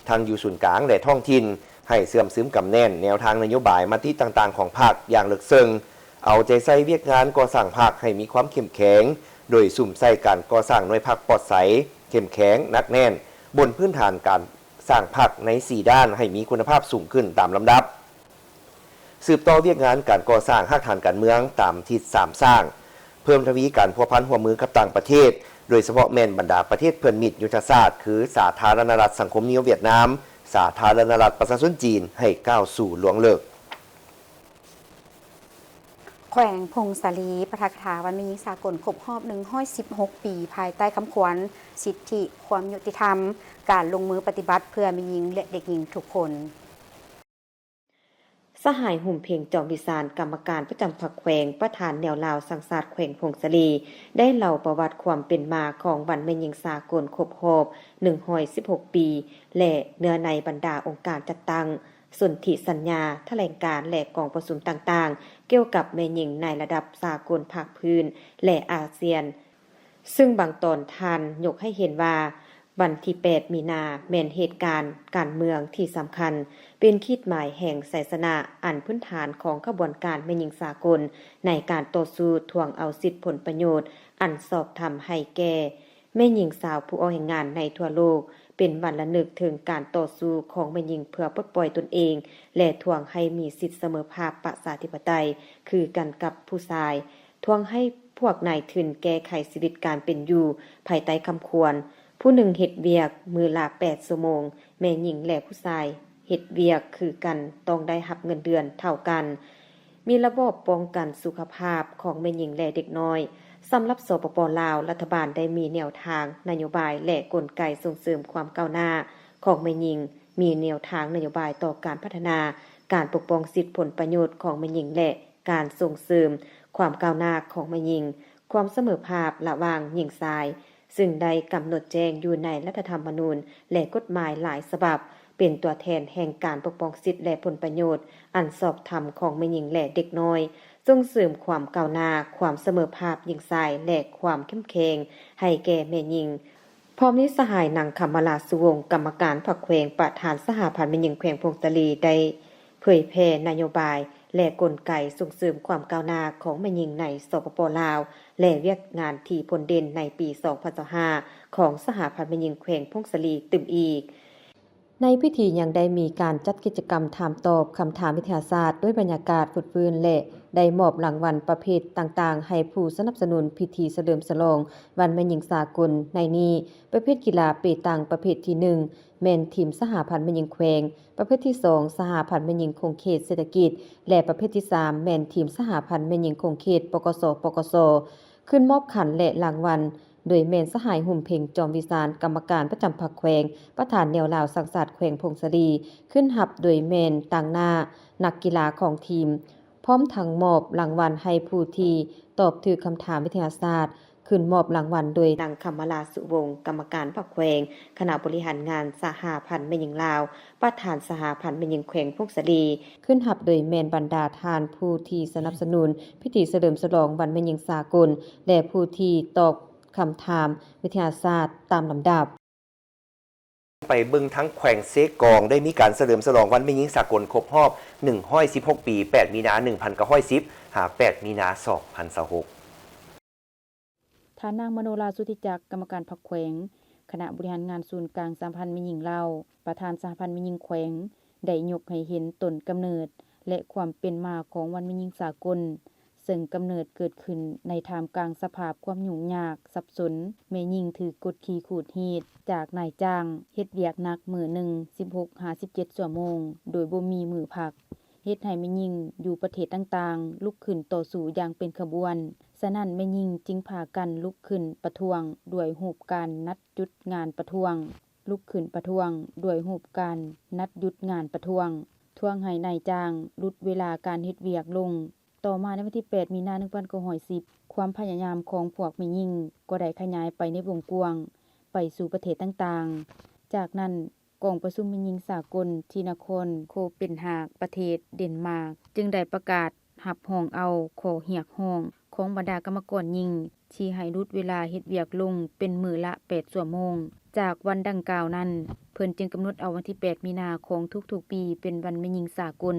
ທັງຢູ່ສູນກາງ ແລະ ທ້ອງຖິ່ນ, ໃຫ້ເຊື່ອມຊຶມກຳແໜ້ນແນວທາງນະໂຍບາຍ, ມະຕິຕ່າງໆຂອງພັກຢ່າງເລິກເຊິ່ງ, ເອົາໃຈໃສ່ວຽກງານກໍ່ສ້າງພັກໃຫ້ມີຄວາມເຂັ້ມແຂງ, ໂດຍສຸມໃສ່ການກໍ່ສ້າງໜ່ວຍພັກປອດໃສ, ເຂັ້ມແຂງ, ໜັກແໜ້ນ, ບົນພື້ນຖານການສ້າງພັກໃນສີ່ດ້ານໃຫ້ມີຄຸນນະພາບສູງຂຶ້ນຕາມລຳດັບ. ສືບຕໍ່ວຽກງານການກໍ່ສ້າງຮາກຖານການເມືອງຕາມທິດສາມສ້າງ, ເພີ່ມທະວີການພົວພັນຮ່ວມມືກັບຕ່າງປະເທດ, ໂດຍສະເພາະແມ່ນບັນດາປະເທດເພື່ອນມິດຍຸດທະສາດ ຄື ສາທາລະນະລັດສັງຄົມນິຍົມຫວຽດນາມ, ສາທາລະນະລັດປະຊາຊົນຈີນ ໃຫ້ກ້າວສູ່ລວງເລິກ. ແຂວງຜົ້ງສາລີ ປາຖະກະຖາວັນແມ່ຍິງສາກົນຄົບຮອບໜຶ່ງຮ້ອຍສິບຫົກປີ ພາຍໃຕ້ຄຳຂວັນ ສິດທິ, ຄວາມຍຸຕິທຳ, ການລົງມືປະຕິບັດເພື່ອແມ່ຍິງ ແລະ ເດັກຍິງທຸກຄົນ. ສະຫາຍ ຫຸມເພັງ ຈອມວິສານ ກຳມະການປະຈຳພັກແຂວງ, ປະທານແນວລາວສ້າງຊາດແຂວງຜົ້ງສາລີ ໄດ້ເລົ່າປະຫວັດຄວາມເປັນມາຂອງວັນແມ່ຍິງສາກົນຄົບຮອບໜຶ່ງຮ້ອຍສິບຫົກປີ ແລະ ເນື້ອໃນບັນດາອົງການຈັດຕັ້ງ, ສົນທິສັນຍາ, ຖະແຫຼງການ ແລະ ກອງປະຊຸມຕ່າງໆ ກ່ຽວກັບແມ່ຍິງໃນລະດັບສາກົນ, ພາກພື້ນ ແລະ ອາຊຽນ. ຊຶ່ງບາງຕອນທ່ານຍົກໃຫ້ເຫັນວ່າ ວັນທີແປດ ມີນາ ແມ່ນເຫດການການເມືອງທີ່ສຳຄັນ, ເປັນຂີດໝາຍແຫ່ງໄຊຊະນະອັນພື້ນຖານຂອງຂະບວນການແມ່ຍິງສາກົນ ໃນການຕໍ່ສູ້ທວງເອົາສິດຜົນປະໂຫຍດອັນຊອບທຳໃຫ້ແກ່ແມ່ຍິງຊາວຜູ້ອອກແຮງງານໃນທົ່ວໂລກ, ເປັນວັນລະນຶກເຖິງການຕໍ່ສູ້ຂອງແມ່ຍິງເພື່ອປົດປ່ອຍຕົນເອງ ແລະ ທວງໃຫ້ມີສິດສະເໝີພາບປະຊາທິປະໄຕຄືກັນກັບຜູ້ຊາຍ. ທວງໃຫ້ພວກນາຍທຶນແກ້ໄຂຊີວິດການເປັນຢູ່ພາຍໃຕ້ຄຳຂວັນ, ຜູ້ໜຶ່ງເຮັດວຽກມື້ລະແປດຊົ່ວໂມງ, ແມ່ຍິງ ແລະ ຜູ້ຊາຍເຮັດວຽກຄືກັນ ຕ້ອງໄດ້ຮັບເງິນເດືອນເທົ່າກັນ, ມີລະບອບປ້ອງກັນສຸຂະພາບຂອງແມ່ຍິງ ແລະ ເດັກນ້ອຍ. ສຳລັບ ສປປ ລາວ, ລັດຖະບານໄດ້ມີແນວທາງນະໂຍບາຍ ແລະ ກົນໄກສົ່ງເສີມຄວາມກ້າວໜ້າຂອງແມ່ຍິງ, ມີແນວທາງນະໂຍບາຍຕໍ່ການພັດທະນາ, ການປົກປ້ອງສິດຜົນປະໂຫຍດຂອງແມ່ຍິງ ແລະ ການສົ່ງເສີມຄວາມກ້າວໜ້າຂອງແມ່ຍິງ, ຄວາມສະເໝີພາບລະຫວ່າງຍິງຊາຍ, ຊຶ່ງໄດ້ກຳນົດແຈ້ງຢູ່ໃນລັດຖະທຳມະນູນ ແລະ ກົດໝາຍຫຼາຍສະບັບ, ເປັນຕົວແທນແຫ່ງການປົກປ້ອງສິດ ແລະ ຜົນປະໂຫຍດອັນຊອບທຳຂອງແມ່ຍິງ ແລະ ເດັກນ້ອຍ, ສົ່ງເສີມຄວາມກ້າວໜ້າ, ຄວາມສະເໝີພາບຍິງຊາຍ ແລະ ຄວາມເຂັ້ມແຂງໃຫ້ແກ່ແມ່ຍິງ. ພ້ອມນີ້ ສະຫາຍ ນາງ ຄຳມາລາ ສຸວົງ ກຳມະການພັກແຂວງ, ປະທານສະຫະພັນແມ່ຍິງແຂວງຜົ້ງສາລີ ໄດ້ເຜີຍແຜ່ນະໂຍບາຍ ແລະ ກົນໄກສົ່ງເສີມຄວາມກ້າວໜ້າຂອງແມ່ຍິງໃນ ສປປ ລາວ ແລະ ວຽກງານທີ່ພົ້ນເດັ່ນໃນປີສອງພັນຊາວຫ້າ ຂອງສະຫະພັນແມ່ຍິງແຂວງຜົ້ງສາລີຕື່ມອີກ. ໃນພິທີຍັງໄດ້ມີການຈັດກິດຈະກຳຖາມຕອບຄຳຖາມວິທະຍາສາດ ດ້ວຍບັນຍາກາດຟົດຟື້ນ ແລະ ໄດ້ມອບລາງວັນປະເພດຕ່າງໆ ໃຫ້ຜູ້ສະໜັບສະໜູນພິທີສະເຫຼີມສະຫຼອງວັນແມ່ຍິງສາກົນ. ໃນນີ້, ປະເພດກິລາເປຕັງປະເພດທີໜຶ່ງ ແມ່ນທີມສະຫະພັນແມ່ຍິງແຂວງ, ປະເພດທີສອງ ສະຫະພັນແມ່ຍິງຂົງເຂດເສດຖະກິດ ແລະ ປະເພດທີສາມ ແມ່ນທີມສະຫະພັນແມ່ຍິງຂົງເຂດ ປກສ ປກສ ຂຶ້ນມອບຂັນ ແລະ ລາງວັນ ໂດຍແມ່ນສະຫາຍ ຫຸມເພັງ ຈອມວິສານ ກຳມະການປະຈຳພັກແຂວງ, ປະທານແນວລາວສ້າງຊາດແຂວງຜົ້ງສາລີ ຂຶ້ນຮັບໂດຍແມ່ນຕາງໜ້ານັກກິລາຂອງທີມ, ພ້ອມທັງມອບລາງວັນໃຫ້ຜູ້ທີ່ຕອບຖືກຄຳຖາມວິທະຍາສາດ. ຂຶ້ນມອບລາງວັນໂດຍ ນາງ ຄຳມາລາ ສຸວົງ ກຳມະການພັກແຂວງ, ຄະນະບໍລິຫານງານສະຫະພັນແມ່ຍິງລາວ, ປະທານສະຫະພັນແມ່ຍິງແຂວງຜົ້ງສາລີ. ຂຶ້ນຮັບໂດຍແມ່ນບັນດາທ່ານຜູ້ທີ່ສະໜັບສະໜູນພິທີສະເຫຼີມສະຫຼອງວັນແມ່ຍິງສາກົນ ແລະ ຜູ້ທີ່ຕອບຄຳຖາມວິທະຍາສາດຕາມລຳດັບ. ໄປເບິ່ງທາງແຂວງເຊກອງ ໄດ້ມີການສະເຫຼີມສະຫຼອງວັນແມ່ຍິງສາກົນຄົບຮອບໜຶ່ງຮ້ອຍສິບຫົກປີ ແປດມີນາໜຶ່ງພັນເກົ້າຮ້ອຍສິບ ຫາ ແປດມີນາສອງພັນຊາວຫົກ. ທ່ານນາງ ມະໂນລາ ສຸທິຈັກ ກຳມະການພັກແຂວງ, ຄະນະບໍລິຫານງານສູນກາງສະຫະພັນແມ່ຍິງລາວ, ປະທານສະຫະພັນແມ່ຍິງແຂວງ ໄດ້ຍົກໃຫ້ເຫັນຕົ້ນກຳເນີດ ແລະ ຄວາມເປັນມາຂອງວັນແມ່ຍິງສາກົນ, ເຊິ່ງກຳເນີດເກີດຂຶ້ນໃນທ່າມກາງສະພາບຄວາມຫຍຸ້ງຍາກສັບສົນ, ແມ່ຍິງຖືກກົດຂີ່ຂູດຮີດຈາກນາຍຈ້າງ, ເຮັດວຽກໜັກມື້ໜຶ່ງສິບຫົກຫາສິບເຈັດຊົ່ວໂມງ ໂດຍບໍ່ມີມື້ພັກ, ເຮັດໃຫ້ແມ່ຍິງຢູ່ປະເທດຕ່າງໆລຸກຂຶ້ນຕໍ່ສູ້ຢ່າງເປັນຂະບວນ. ສະນັ້ນ ແມ່ຍິງຈຶ່ງພາກັນລຸກຂຶ້ນປະທ້ວງດ້ວຍຮູບການນັດຢຸດງານປະທ້ວງ. ລຸກຂຶ້ນປະທ້ວງດ້ວຍຮູບການນັດຢຸດງານປະທ້ວງ, ທວງໃຫ້ນາຍຈ້າງຫຼຸດເວລາການເຮັດວຽກລົງ. ຕໍ່ມາໃນວັນທີແປດ ມີນາ ໜຶ່ງພັນເກົ້າຮ້ອຍສິບ ຄວາມພະຍາຍາມຂອງພວກແມ່ຍິງກໍໄດ້ຂະຫຍາຍໄປໃນວົງກວ້າງ, ໄປສູ່ປະເທດຕ່າງໆ. ຈາກນັ້ນ ກອງປະຊຸມແມ່ຍິງສາກົນທີ່ນະຄອນໂຄເປນຮາກ ປະເທດເດນມາກ ຈຶ່ງໄດ້ປະກາດ ຮັບຮອງເອົາຂໍ້ຮຽກຮ້ອງຂອງບັນດາກຳມະກອນຍິງ ທີ່ໃຫ້ຫຼຸດເວລາເຮັດວຽກລົງເປັນມື້ລະແປດຊົ່ວໂມງ. ຈາກວັນດັ່ງກ່າວນັ້ນ, ເພິ່ນຈຶ່ງກຳນົດເອົາວັນທີແປດມີນາຂອງທຸກໆປີເປັນວັນແມ່ຍິງສາກົນ.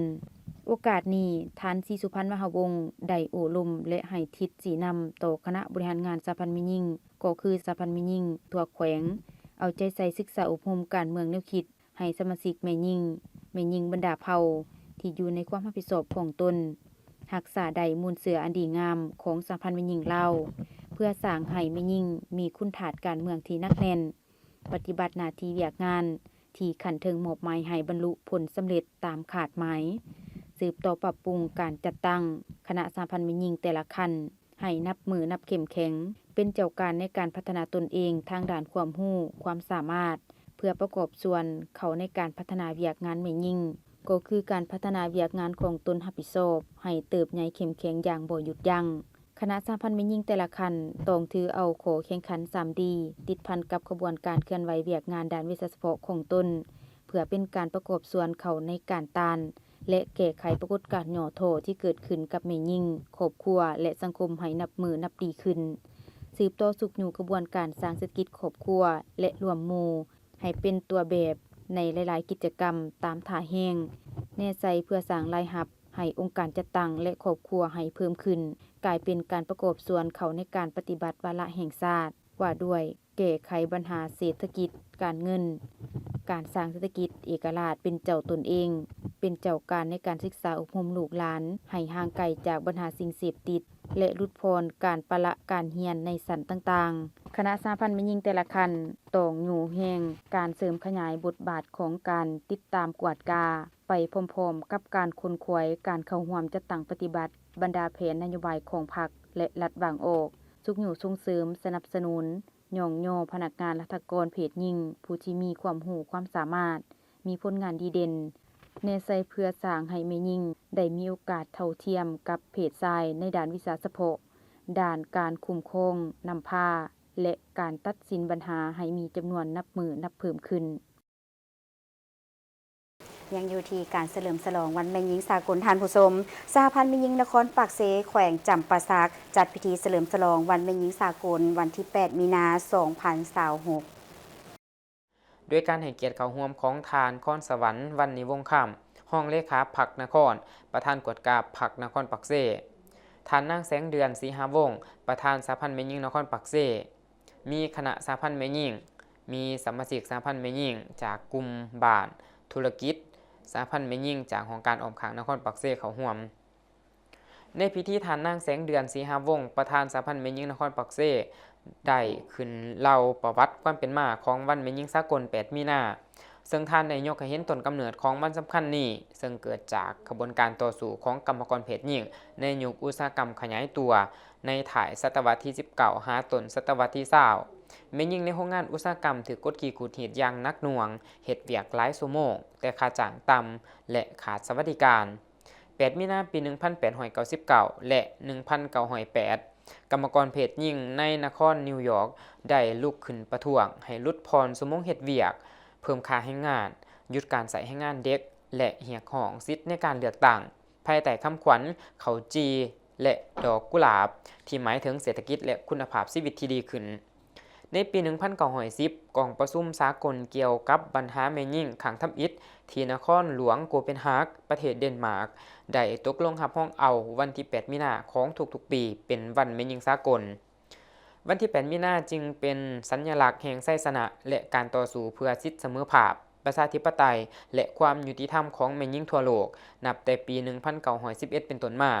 ໂອກາດນີ້, ທ່ານ ສີສຸພັນ ມະຫາວົງ ໄດ້ໂອ້ລົມ ແລະ ໃຫ້ທິດຊີ້ນຳຕໍ່ຄະນະບໍລິຫານງານສະຫະພັນແມ່ຍິງ, ກໍຄືສະຫະພັນແມ່ຍິງທົ່ວແຂວງ, ເອົາໃຈໃສ່ສຶກສາອົບຮົມການເມືອງແນວຄິດ ໃຫ້ສະມາຊິກແມ່ຍິງ, ແມ່ຍິງບັນດາເຜົ່າທີ່ຢູ່ໃນຄວາມຮັບຜິດຊອບຂອງຕົນ, ຮັກສາໄດ້ມູນເຊື້ອອັນດີງາມຂອງສະຫະພັນແມ່ຍິງລາວ, ເພື່ອສ້າງໃຫ້ແມ່ຍິງມີຄຸນທາດການເມືອງທີ່ໜັກແໜ້ນ, ປະຕິບັດໜ້າທີ່ວຽກງານທີ່ຂັ້ນເທິງມອບໝາຍໃຫ້ບັນລຸຜົນສຳເລັດຕາມຄາດໝາຍ, ສືບຕໍ່ປັບປຸງການຈັດຕັ້ງຄະນະສະຫະພັນແມ່ຍິງແຕ່ລະຂັ້ນ ໃຫ້ນັບມື້ນັບເຂັ້ມແຂງ, ເປັນເຈົ້າການໃນການພັດທະນາຕົນເອງທາງດ້ານຄວາມຮູ້, ຄວາມສາມາດ, ເພື່ອປະກອບສ່ວນເຂົ້າໃນການພັດທະນາວຽກງານແມ່ຍິງ, ກໍຄືການພັດທະນາວຽກງານຂອງຕົນຮັບຜິດຊອບໃຫ້ເຕີບໃຫຍ່ເຂັ້ມແຂງຢ່າງບໍ່ຢຸດຢັ້ງ. ຄະນະສະຫະພັນແມ່ຍິງແຕ່ລະຂັ້ນຕ້ອງຖືເອົາຂໍ້ແຂ່ງຂັນສາມດີ ຕິດພັນກັບຂະບວນການເຄື່ອນໄຫວວຽກງານດ້ານວິຊາສະເພາະຂອງຕົນ, ເພື່ອເປັນການປະກອບສ່ວນເຂົ້າໃນການຕ້ານ ແລະ ແກ້ໄຂປາກົດການຫຍໍ້ທໍ້ທີ່ເກີດຂຶ້ນກັບແມ່ຍິງ, ຄອບຄົວ ແລະ ສັງຄົມໃຫ້ນັບມື້ນັບດີຂຶ້ນ, ສືບຕໍ່ຊຸກຍູ້ຂະບວນການສ້າງເສດຖະກິດຄອບຄົວ ແລະ ລວມໝູ່ໃຫ້ເປັນຕົວແບບໃນຫຼາຍໆກິດຈະກຳຕາມທ່າແຮງ, ແນໃສ່ເພື່ອສ້າງລາຍຮັບໃຫ້ອົງການຈັດຕັ້ງ ແລະ ຄອບຄົວໃຫ້ເພີ່ມຂຶ້ນ, ກາຍເປັນການປະກອບສ່ວນເຂົ້າໃນການປະຕິບັດວາລະແຫ່ງຊາດ ວ່າດ້ວຍແກ້ໄຂບັນຫາເສດຖະກິດການເງິນ, ການສ້າງເສດຖະກິດເອກະລາດເປັນເຈົ້າຕົນເອງ, ເປັນເຈົ້າການໃນການສຶກສາອົບຮົມລູກຫຼານໃຫ້ຫ່າງໄກຈາກບັນຫາສິ່ງເສບຕິດ ແລະ ຫຼຸດຜ່ອນການປະລະການຮຽນໃນຊັ້ນຕ່າງໆ. ຄະນະສະຫະພັນແມ່ຍິງແຕ່ລະຂັ້ນຕ້ອງຍູ້ແຮງການເສີມຂະຫຍາຍບົດບາດຂອງການຕິດຕາມກວດກາ ໄປພ້ອມໆກັບການຂົນຂວາຍການເຂົ້າຮ່ວມຈັດຕັ້ງປະຕິບັດບັນດາແຜນນະໂຍບາຍຂອງພັກ ແລະ ລັດວາງອອກ, ຊຸກຍູ້ສົ່ງເສີມ, ສະໜັບສະໜູນ, ຍ້ອງຍໍພະນັກງານລັດຖະກອນເພດຍິງຜູ້ທີ່ມີຄວາມຮູ້ຄວາມສາມາດ, ມີຜົນງານດີເດັ່ນ, ແນໃສ່ເພື່ອສ້າງໃຫ້ແມ່ຍິງໄດ້ມີໂອກາດເທົ່າທຽມກັບເພດຊາຍໃນດ້ານວິຊາສະເພາະ, ດ້ານການຄຸ້ມຄອງ, ນຳພາ ແລະ ການຕັດສິນບັນຫາໃຫ້ມີຈຳນວນນັບມື້ນັບເພີ່ມຂຶ້ນ. ຍັງຢູ່ທີ່ການສະເຫຼີມສະຫຼອງວັນແມ່ຍິງສາກົນ, ທ່ານຜູ້ຊົມ, ສະຫະພັນແມ່ຍິງນະຄອນປາກເຊ ແຂວງຈຳປາສັກ ຈັດພິທີສະເຫຼີມສະຫຼອງວັນແມ່ຍິງສາກົນ ວັນທີແປດ ມີນາ ສອງພັນຊາວຫົກ ດ້ວຍການໃຫ້ກຽດເຂົ້າຮ່ວມຂອງທ່ານ ຄອນສະຫວັນ ວັນນິວົງຄຳ ຮອງເລຂາພັກນະຄອນ, ປະທານກວດກາພັກນະຄອນປາກເຊ, ທ່ານນາງ ແສງເດືອນ ສີຫາວົງ ປະທານສະຫະພັນແມ່ຍິງນະຄອນປາກເຊ, ມີຄະນະສະຫະພັນແມ່ຍິງ, ມີສະມາຊິກສະຫະພັນແມ່ຍິງຈາກກຸ່ມບ້ານ, ທຸລະກິດ, ສະຫະພັນແມ່ຍິງຈາກຫ້ອງການອ້ອມຂ້າງນະຄອນປາກເຊເຂົ້າຮ່ວມ. ໃນພິທີ, ທ່ານນາງ ແສງເດືອນ ສີຫາວົງ ປະທານສະຫະພັນແມ່ຍິງນະຄອນປາກເຊ ໄດ້ຂຶ້ນເລົ່າປະຫວັດຄວາມເປັນມາຂອງວັນແມ່ຍິງສາກົນ ແປດ ມີນາ, ເຊິ່ງທ່ານໄດ້ຍົກໃຫ້ເຫັນຕົ້ນກຳເນີດຂອງວັນສຳຄັນນີ້, ເຊິ່ງເກີດຈາກຂະບວນການຕໍ່ສູ້ຂອງກຳມະກອນເພດຍິງໃນຍຸກອຸດສາຫະກຳຂະຫຍາຍຕົວ ໃນທ້າຍສະຕະວັດທີສິບເກົ້າ ຫາຕົ້ນສະຕະວັດທີຊາວ. ແມ່ຍິງໃນໂຮງງານອຸດສາຫະກຳຖືກກົດຂີ່ຂູດຮີດຢ່າງໜັກໜ່ວງ, ເຮັດວຽກຫຼາຍຊົ່ວໂມງ, ແຕ່ຄ່າຈ້າງຕ່ຳ ແລະ ຂາດສະຫວັດດີການ. ແປດ ມີນາ ປີໜຶ່ງພັນແປດຮ້ອຍເກົ້າສິບເກົ້າ ແລະ ໜຶ່ງພັນເກົ້າຮ້ອຍແປດ ກຳມະກອນເພດຍິງໃນນະຄອນນິວຢອກ ໄດ້ລຸກຂຶ້ນປະທ້ວງໃຫ້ຫຼຸດຜ່ອນຊົ່ວໂມງເຮັດວຽກ, ເພີ່ມຄ່າແຮງງານ, ຢຸດການໃຊ້ແຮງງານເດັກ ແລະ ຮຽກຮ້ອງສິດໃນການເລືອກຕັ້ງ ພາຍໃຕ້ຄຳຂວັນ ເຂົ້າຈີ່ ແລະ ດອກກຸຫຼາບ ທີ່ໝາຍເຖິງເສດຖະກິດ ແລະ ຄຸນນະພາບຊີວິດທີ່ດີຂຶ້ນ. ໃນປີໜຶ່ງພັນເກົ້າຮ້ອຍສິບ ກອງປະຊຸມສາກົນກ່ຽວກັບບັນຫາແມ່ຍິງຄັ້ງທຳອິດ ທີ່ນະຄອນຫຼວງໂກເປນຮາກ ປະເທດເດນມາກ ໄດ້ຕົກລົງຮັບຮອງເອົາວັນທີແປດ ມີນາ ຂອງທຸກໆປີ ເປັນວັນແມ່ຍິງສາກົນ. ວັນທີແປດ ມີນາ ຈຶ່ງເປັນສັນຍະລັກແຫ່ງໄຊຊະນະ ແລະ ການຕໍ່ສູ້ເພື່ອສິດສະເໝີພາບ, ປະຊາທິປະໄຕ ແລະ ຄວາມຍຸຕິທຳຂອງແມ່ຍິງທົ່ວໂລກ ນັບແຕ່ປີໜຶ່ງພັນເກົ້າຮ້ອຍສິບເອັດ ເປັນຕົ້ນມາ.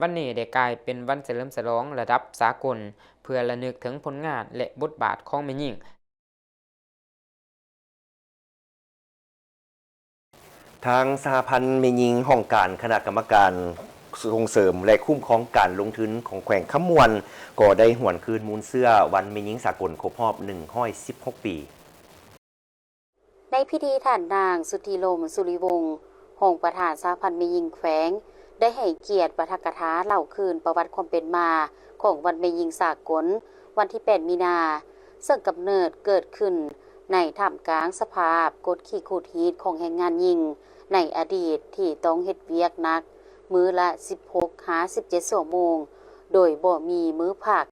ວັນນີ້ໄດ້ກາຍເປັນວັນສະເຫຼີມສະຫຼອງລະດັບສາກົນ ເພື່ອລະນຶກເຖິງຜົນງານ ແລະ ບົດບາດຂອງແມ່ຍິງ. ທາງສະຫະພັນແມ່ຍິງຫ້ອງການຄະນະກຳມະການສົ່ງເສີມ ແລະ ຄຸ້ມຄອງການລົງທຶນຂອງແຂວງຄຳມ່ວນ ກໍໄດ້ຫວນຄືນມູນເຊື້ອວັນແມ່ຍິງສາກົນຄົບຮອບໜຶ່ງຮ້ອຍສິບຫົກປີ. ໃນພິທີ, ທ່ານນາງ ສຸດທິລົມ ສຸລິວົງ ຮອງປະທານສະຫະພັນແມ່ຍິງແຂວງ ໄດ້ໃຫ້ກຽດປາຖະກະຖາເລົ່າຄືນປະຫວັດຄວາມເປັນມາຂອງວັນແມ່ຍິງສາກົນ ວັນທີແປດ ມີນາ, ເຊິ່ງກຳເນີດເກີດຂຶ້ນໃນທ່າມກາງສະພາບກົດຂີ່ຂູດຮີດຂອງແຮງງານຍິງໃນອະດີດທີ່ຕ້ອງເຮັດວຽກໜັກ ມື້ລະສິບຫົກຫາສິບເຈັດຊົ່ວໂມງ ໂດຍບໍ່ມີມື້ພັກ.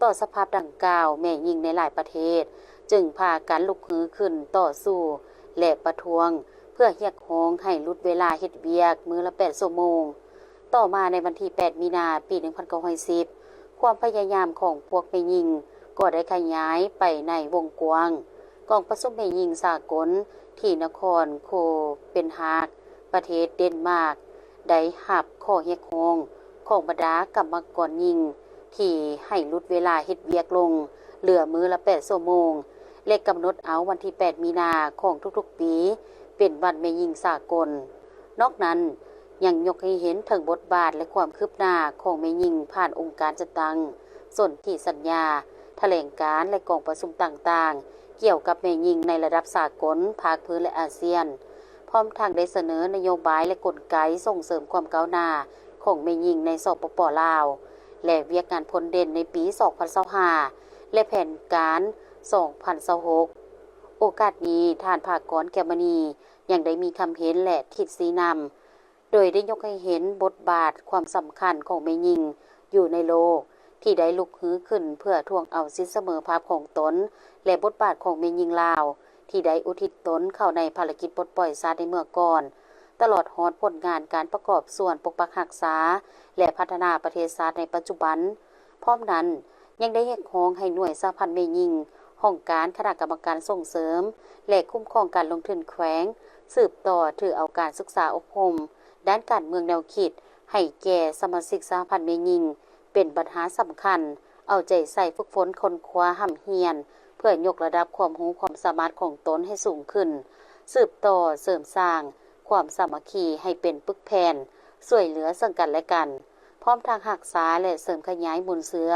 ຕໍ່ສະພາບດັ່ງກ່າວ, ແມ່ຍິງໃນຫຼາຍປະເທດຈຶ່ງພາກັນລຸກຮືຂຶ້ນຕໍ່ສູ້ ແລະ ປະທ້ວງ ເພື່ອຮຽກຮ້ອງໃຫ້ຫຼຸດເວລາເຮັດວຽກມື້ລະແປດຊົ່ວໂມງ. ຕໍ່ມາໃນວັນທີແປດມີນາ ປີໜຶ່ງພັນເກົ້າຮ້ອຍສິບ ຄວາມພະຍາຍາມຂອງພວກແມ່ຍິງກໍໄດ້ຂະຫຍາຍໄປໃນວົງກວ້າງ. ກອງປະຊຸມແມ່ຍິງສາກົນທີ່ນະຄອນໂຄເປນຮາກ ປະເທດເດນມາກ ໄດ້ຮັບຂໍ້ຮຽກຮ້ອງຂອງບັນດາກຳມະກອນຍິງ ທີ່ໃຫ້ຫຼຸດເວລາເຮັດວຽກລົງເຫຼືອມື້ລະແປດຊົ່ວໂມງ ແລະ ກຳນົດເອົາວັນທີແປດມີນາຂອງທຸກໆປີ ເປັນວັນແມ່ຍິງສາກົນ. ນອກນັ້ນ ຍັງຍົກໃຫ້ເຫັນເຖິງບົດບາດ ແລະ ຄວາມຄືບໜ້າຂອງແມ່ຍິງຜ່ານອົງການຈັດຕັ້ງ, ສົນທິສັນຍາ, ຖະແຫຼງການ ແລະ ກອງປະຊຸມຕ່າງໆ ກ່ຽວກັບແມ່ຍິງໃນລະດັບສາກົນ, ພາກພື້ນ ແລະ ອາຊຽນ, ພ້ອມທັງໄດ້ສະເໜີນະໂຍບາຍ ແລະ ກົນໄກສົ່ງເສີມຄວາມກ້າວໜ້າຂອງແມ່ຍິງໃນ ສປປ ລາວ ແລະ ວຽກງານພົ້ນເດັ່ນໃນປີສອງພັນຊາວຫ້າ ແລະ ແຜນການສອງພັນຊາວຫົກ. ໂອກາດນີ້, ທ່ານ ພາກອນ ແກ້ວມະນີ ຍັງໄດ້ມີຄຳເຫັນ ແລະ ທິດຊີ້ນຳ ໂດຍໄດ້ຍົກໃຫ້ເຫັນບົດບາດຄວາມສຳຄັນຂອງແມ່ຍິງຢູ່ໃນໂລກ ທີ່ໄດ້ລຸກຮືຂຶ້ນເພື່ອທວງເອົາສິດສະເໝີພາບຂອງຕົນ ແລະ ບົດບາດຂອງແມ່ຍິງລາວ ທີ່ໄດ້ອຸທິດຕົນເຂົ້າໃນພາລະກິດປົດປ່ອຍຊາດໃນເມື່ອກ່ອນ, ຕະຫຼອດຮອດຜົນງານການປະກອບສ່ວນປົກປັກຮັກສາ ແລະ ພັດທະນາປະເທດຊາດໃນປັດຈຸບັນ. ພ້ອມນັ້ນ ຍັງໄດ້ຮຽກຮ້ອງໃຫ້ໜ່ວຍສະຫະພັນແມ່ຍິງ, ຫ້ອງການຄະນະກຳມະການສົ່ງເສີມ ແລະ ຄຸ້ມຄອງການລົງທຶນແຂວງ ສືບຕໍ່ຖືເອົາການສຶກສາອົບຮົມດ້ານການເມືອງແນວຄິດໃຫ້ແກ່ສະມາຊິກສະຫະພັນແມ່ຍິງ ເປັນບັນຫາສຳຄັນ, ເອົາໃຈໃສ່ຝຶກຝົນຄົ້ນຄວ້າຮ່ຳຮຽນ ເພື່ອຍົກລະດັບຄວາມຮູ້ຄວາມສາມາດຂອງຕົນໃຫ້ສູງຂຶ້ນ, ສືບຕໍ່ເສີມສ້າງຄວາມສາມັກຄີໃຫ້ເປັນປຶກແຜ່ນຊ່ວຍເຫຼືອເຊິ່ງກັນແລະກັນ. ພ້ອມທັງຮັກສາ ແລະ ເສີມຂະຫຍາຍມູນເຊື້ອ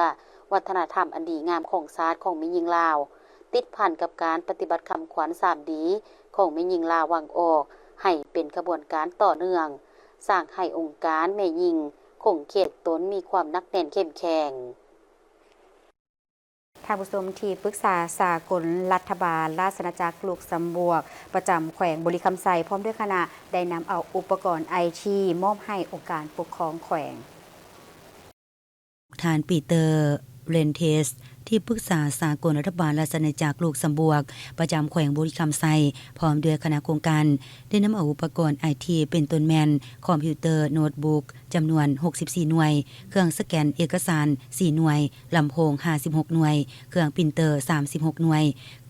ວັດທະນະທຳອັນດີງາມຂອງຊາດຂອງແມ່ຍິງລາວ, ຕິດພັນກັບການປະຕິບັດຄຳຂວັນສາມດີຂອງແມ່ຍິງລາວວັງອອກ ໃຫ້ເປັນຂະບວນການຕໍ່ເນື່ອງ, ສ້າງໃຫ້ອົງການແມ່ຍິງຂົງເຂດຕົນມີຄວາມໜັກແໜ້ນເຂັ້ມແຂງ. ທ່ານຜູ້ຊົມ, ທີ່ປຶກສາສາກົນລັດຖະບານລາຊະອານາຈັກລຸກຊຳບວກ ປະຈຳແຂວງບໍລິຄຳໄຊ ພ້ອມດ້ວຍຄະນະ ໄດ້ນຳເອົາອຸປະກອນໄອທີມອບໃຫ້ອົງການປົກຄອງແຂວງ. ທ່ານ ປີເຕີ ເຣນເທສ ທີ່ປຶກສາສາກົນລັດຖະບານລາຊະອານາຈັກລຸກຊຳບວກ ປະຈຳແຂວງບໍລິຄຳໄຊ ພ້ອມດ້ວຍຄະນະໂຄງການ ໄດ້ນຳເອົາອຸປະກອນໄອທີ ເປັນຕົ້ນແມ່ນ ຄອມພິວເຕີໂນດບຸກ ຈຳນວນຫົກສິບສີ່ໜ່ວຍ, ເຄື່ອງສະແກນເອກະສານສີ່ໜ່ວຍ, ລຳໂພງຫ້າສິບຫົກໜ່ວຍ, ເຄື່ອງປຣິນເຕີສາມສິບຫົກໜ່ວຍ,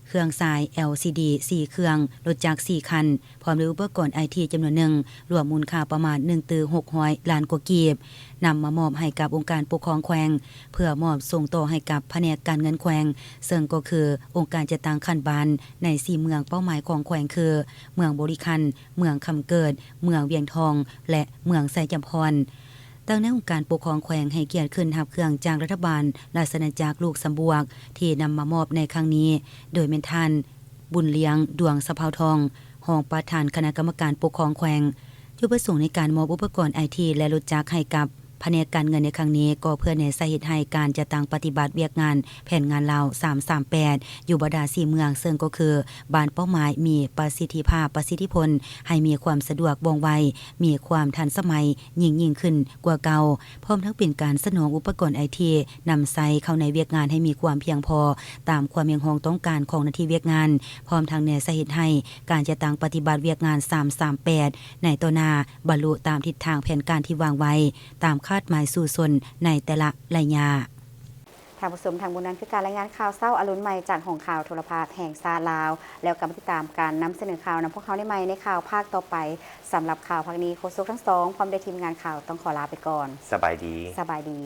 ເຄື່ອງສາຍແອລຊີດີສີ່ເຄື່ອງ, ລົດຈັກສີ່ຄັນ, ພ້ອມດ້ວຍອຸປະກອນໄອທີຈຳນວນໜຶ່ງ, ລວມມູນຄ່າປະມານໜຶ່ງຕື້ຫົກຮ້ອຍລ້ານກວ່າກີບ, ນຳມາມອບໃຫ້ກັບອົງການປົກຄອງແຂວງ ເພື່ອມອບສົ່ງຕໍ່ໃຫ້ກັບພະແນກການເງິນແຂວງ, ເຊິ່ງກໍຄືອົງການຈັດຕັ້ງຂັ້ນບ້ານໃນສີ່ເມືອງເປົ້າໝາຍຂອງແຂວງຄື ເມືອງບໍລິຄັນ, ເມືອງຄຳເກີດ, ເມືອງວຽງທອງ ແລະ ເມືອງໄຊຈຳພອນ. ຕັ້ງໃນອົງການປົກຄອງແຂວງໃຫ້ກຽດຂຶ້ນຮັບເຄື່ອງຈາກລັດຖະບານລາຊະອານາຈັກລຸກຊຳບວກ ທີ່ນຳມາມອບໃນຄັ້ງນີ້ ໂດຍແມ່ນທ່ານ ບຸນລຽງ ດວງສະເພົາທອງ, ຮອງປະທານຄະນະກຳມະການປົກຄອງແຂວງ. ຈຸດປະສົງໃນການມອບອຸປະກອນໄອທີ ແລະ ລົດຈັກໃຫ້ກັບພະແນກການເງິນໃນຄັ້ງນີ້ ກໍເພື່ອແນໃສ່ເຮັດໃຫ້ການຈັດຕັ້ງປະຕິບັດວຽກງານແຜນງານລາວສາມສາມແປດ ຢູ່ບັນດາສີ່ເມືອງ, ເຊິ່ງກໍຄື ບ້ານເປົ້າໝາຍມີປະສິດທິພາບ, ປະສິດທິຜົນ, ໃຫ້ມີຄວາມສະດວກ, ວ່ອງໄວ, ມີຄວາມທັນສະໄໝ, ຍິ່ງໆຂຶ້ນກວ່າເກົ່າ, ພ້ອມທັງເປັນການສະໜອງອຸປະກອນໄອທີ ນຳໃຊ້ເຂົ້າໃນວຽກງານໃຫ້ມີຄວາມພຽງພໍຕາມຄວາມຮຽກຮ້ອງຕ້ອງການຂອງໜ້າທີ່ວຽກງານ, ພ້ອມທັງແນໃສ່ເຮັດໃຫ້ການຈັດຕັ້ງປະຕິບັດວຽກງານສາມສາມແປດໃນຕໍ່ໜ້າ ບັນລຸຕາມທິດທາງແຜນການທີ່ວາງໄວ້ ຕາມຄາດໝາຍສູ້ຊົນໃນແຕ່ລະໄລຍະ. ທ່ານຜູ້ຊົມ, ທັງໝົດນັ້ນຄືການລາຍງານຂ່າວເຊົ້າອາລຸນໃໝ່ຈາກຫ້ອງຂ່າວໂທລະພາບແຫ່ງຊາດລາວ, ແລ້ວກໍມາຕິດຕາມການນຳສະເໜີຂ່າວນຳພວກເຮົາໄດ້ໃໝ່ໃນຂ່າວພາກຕໍ່ໄປ. ສຳລັບຂ່າວພາກນີ້, ໂຄສົກທັງສອງ ພ້ອມດ້ວຍທີມງານຂ່າວ ຕ້ອງຂໍລາໄປກ່ອນ. ສະບາຍດີ. ສະບາຍດີ.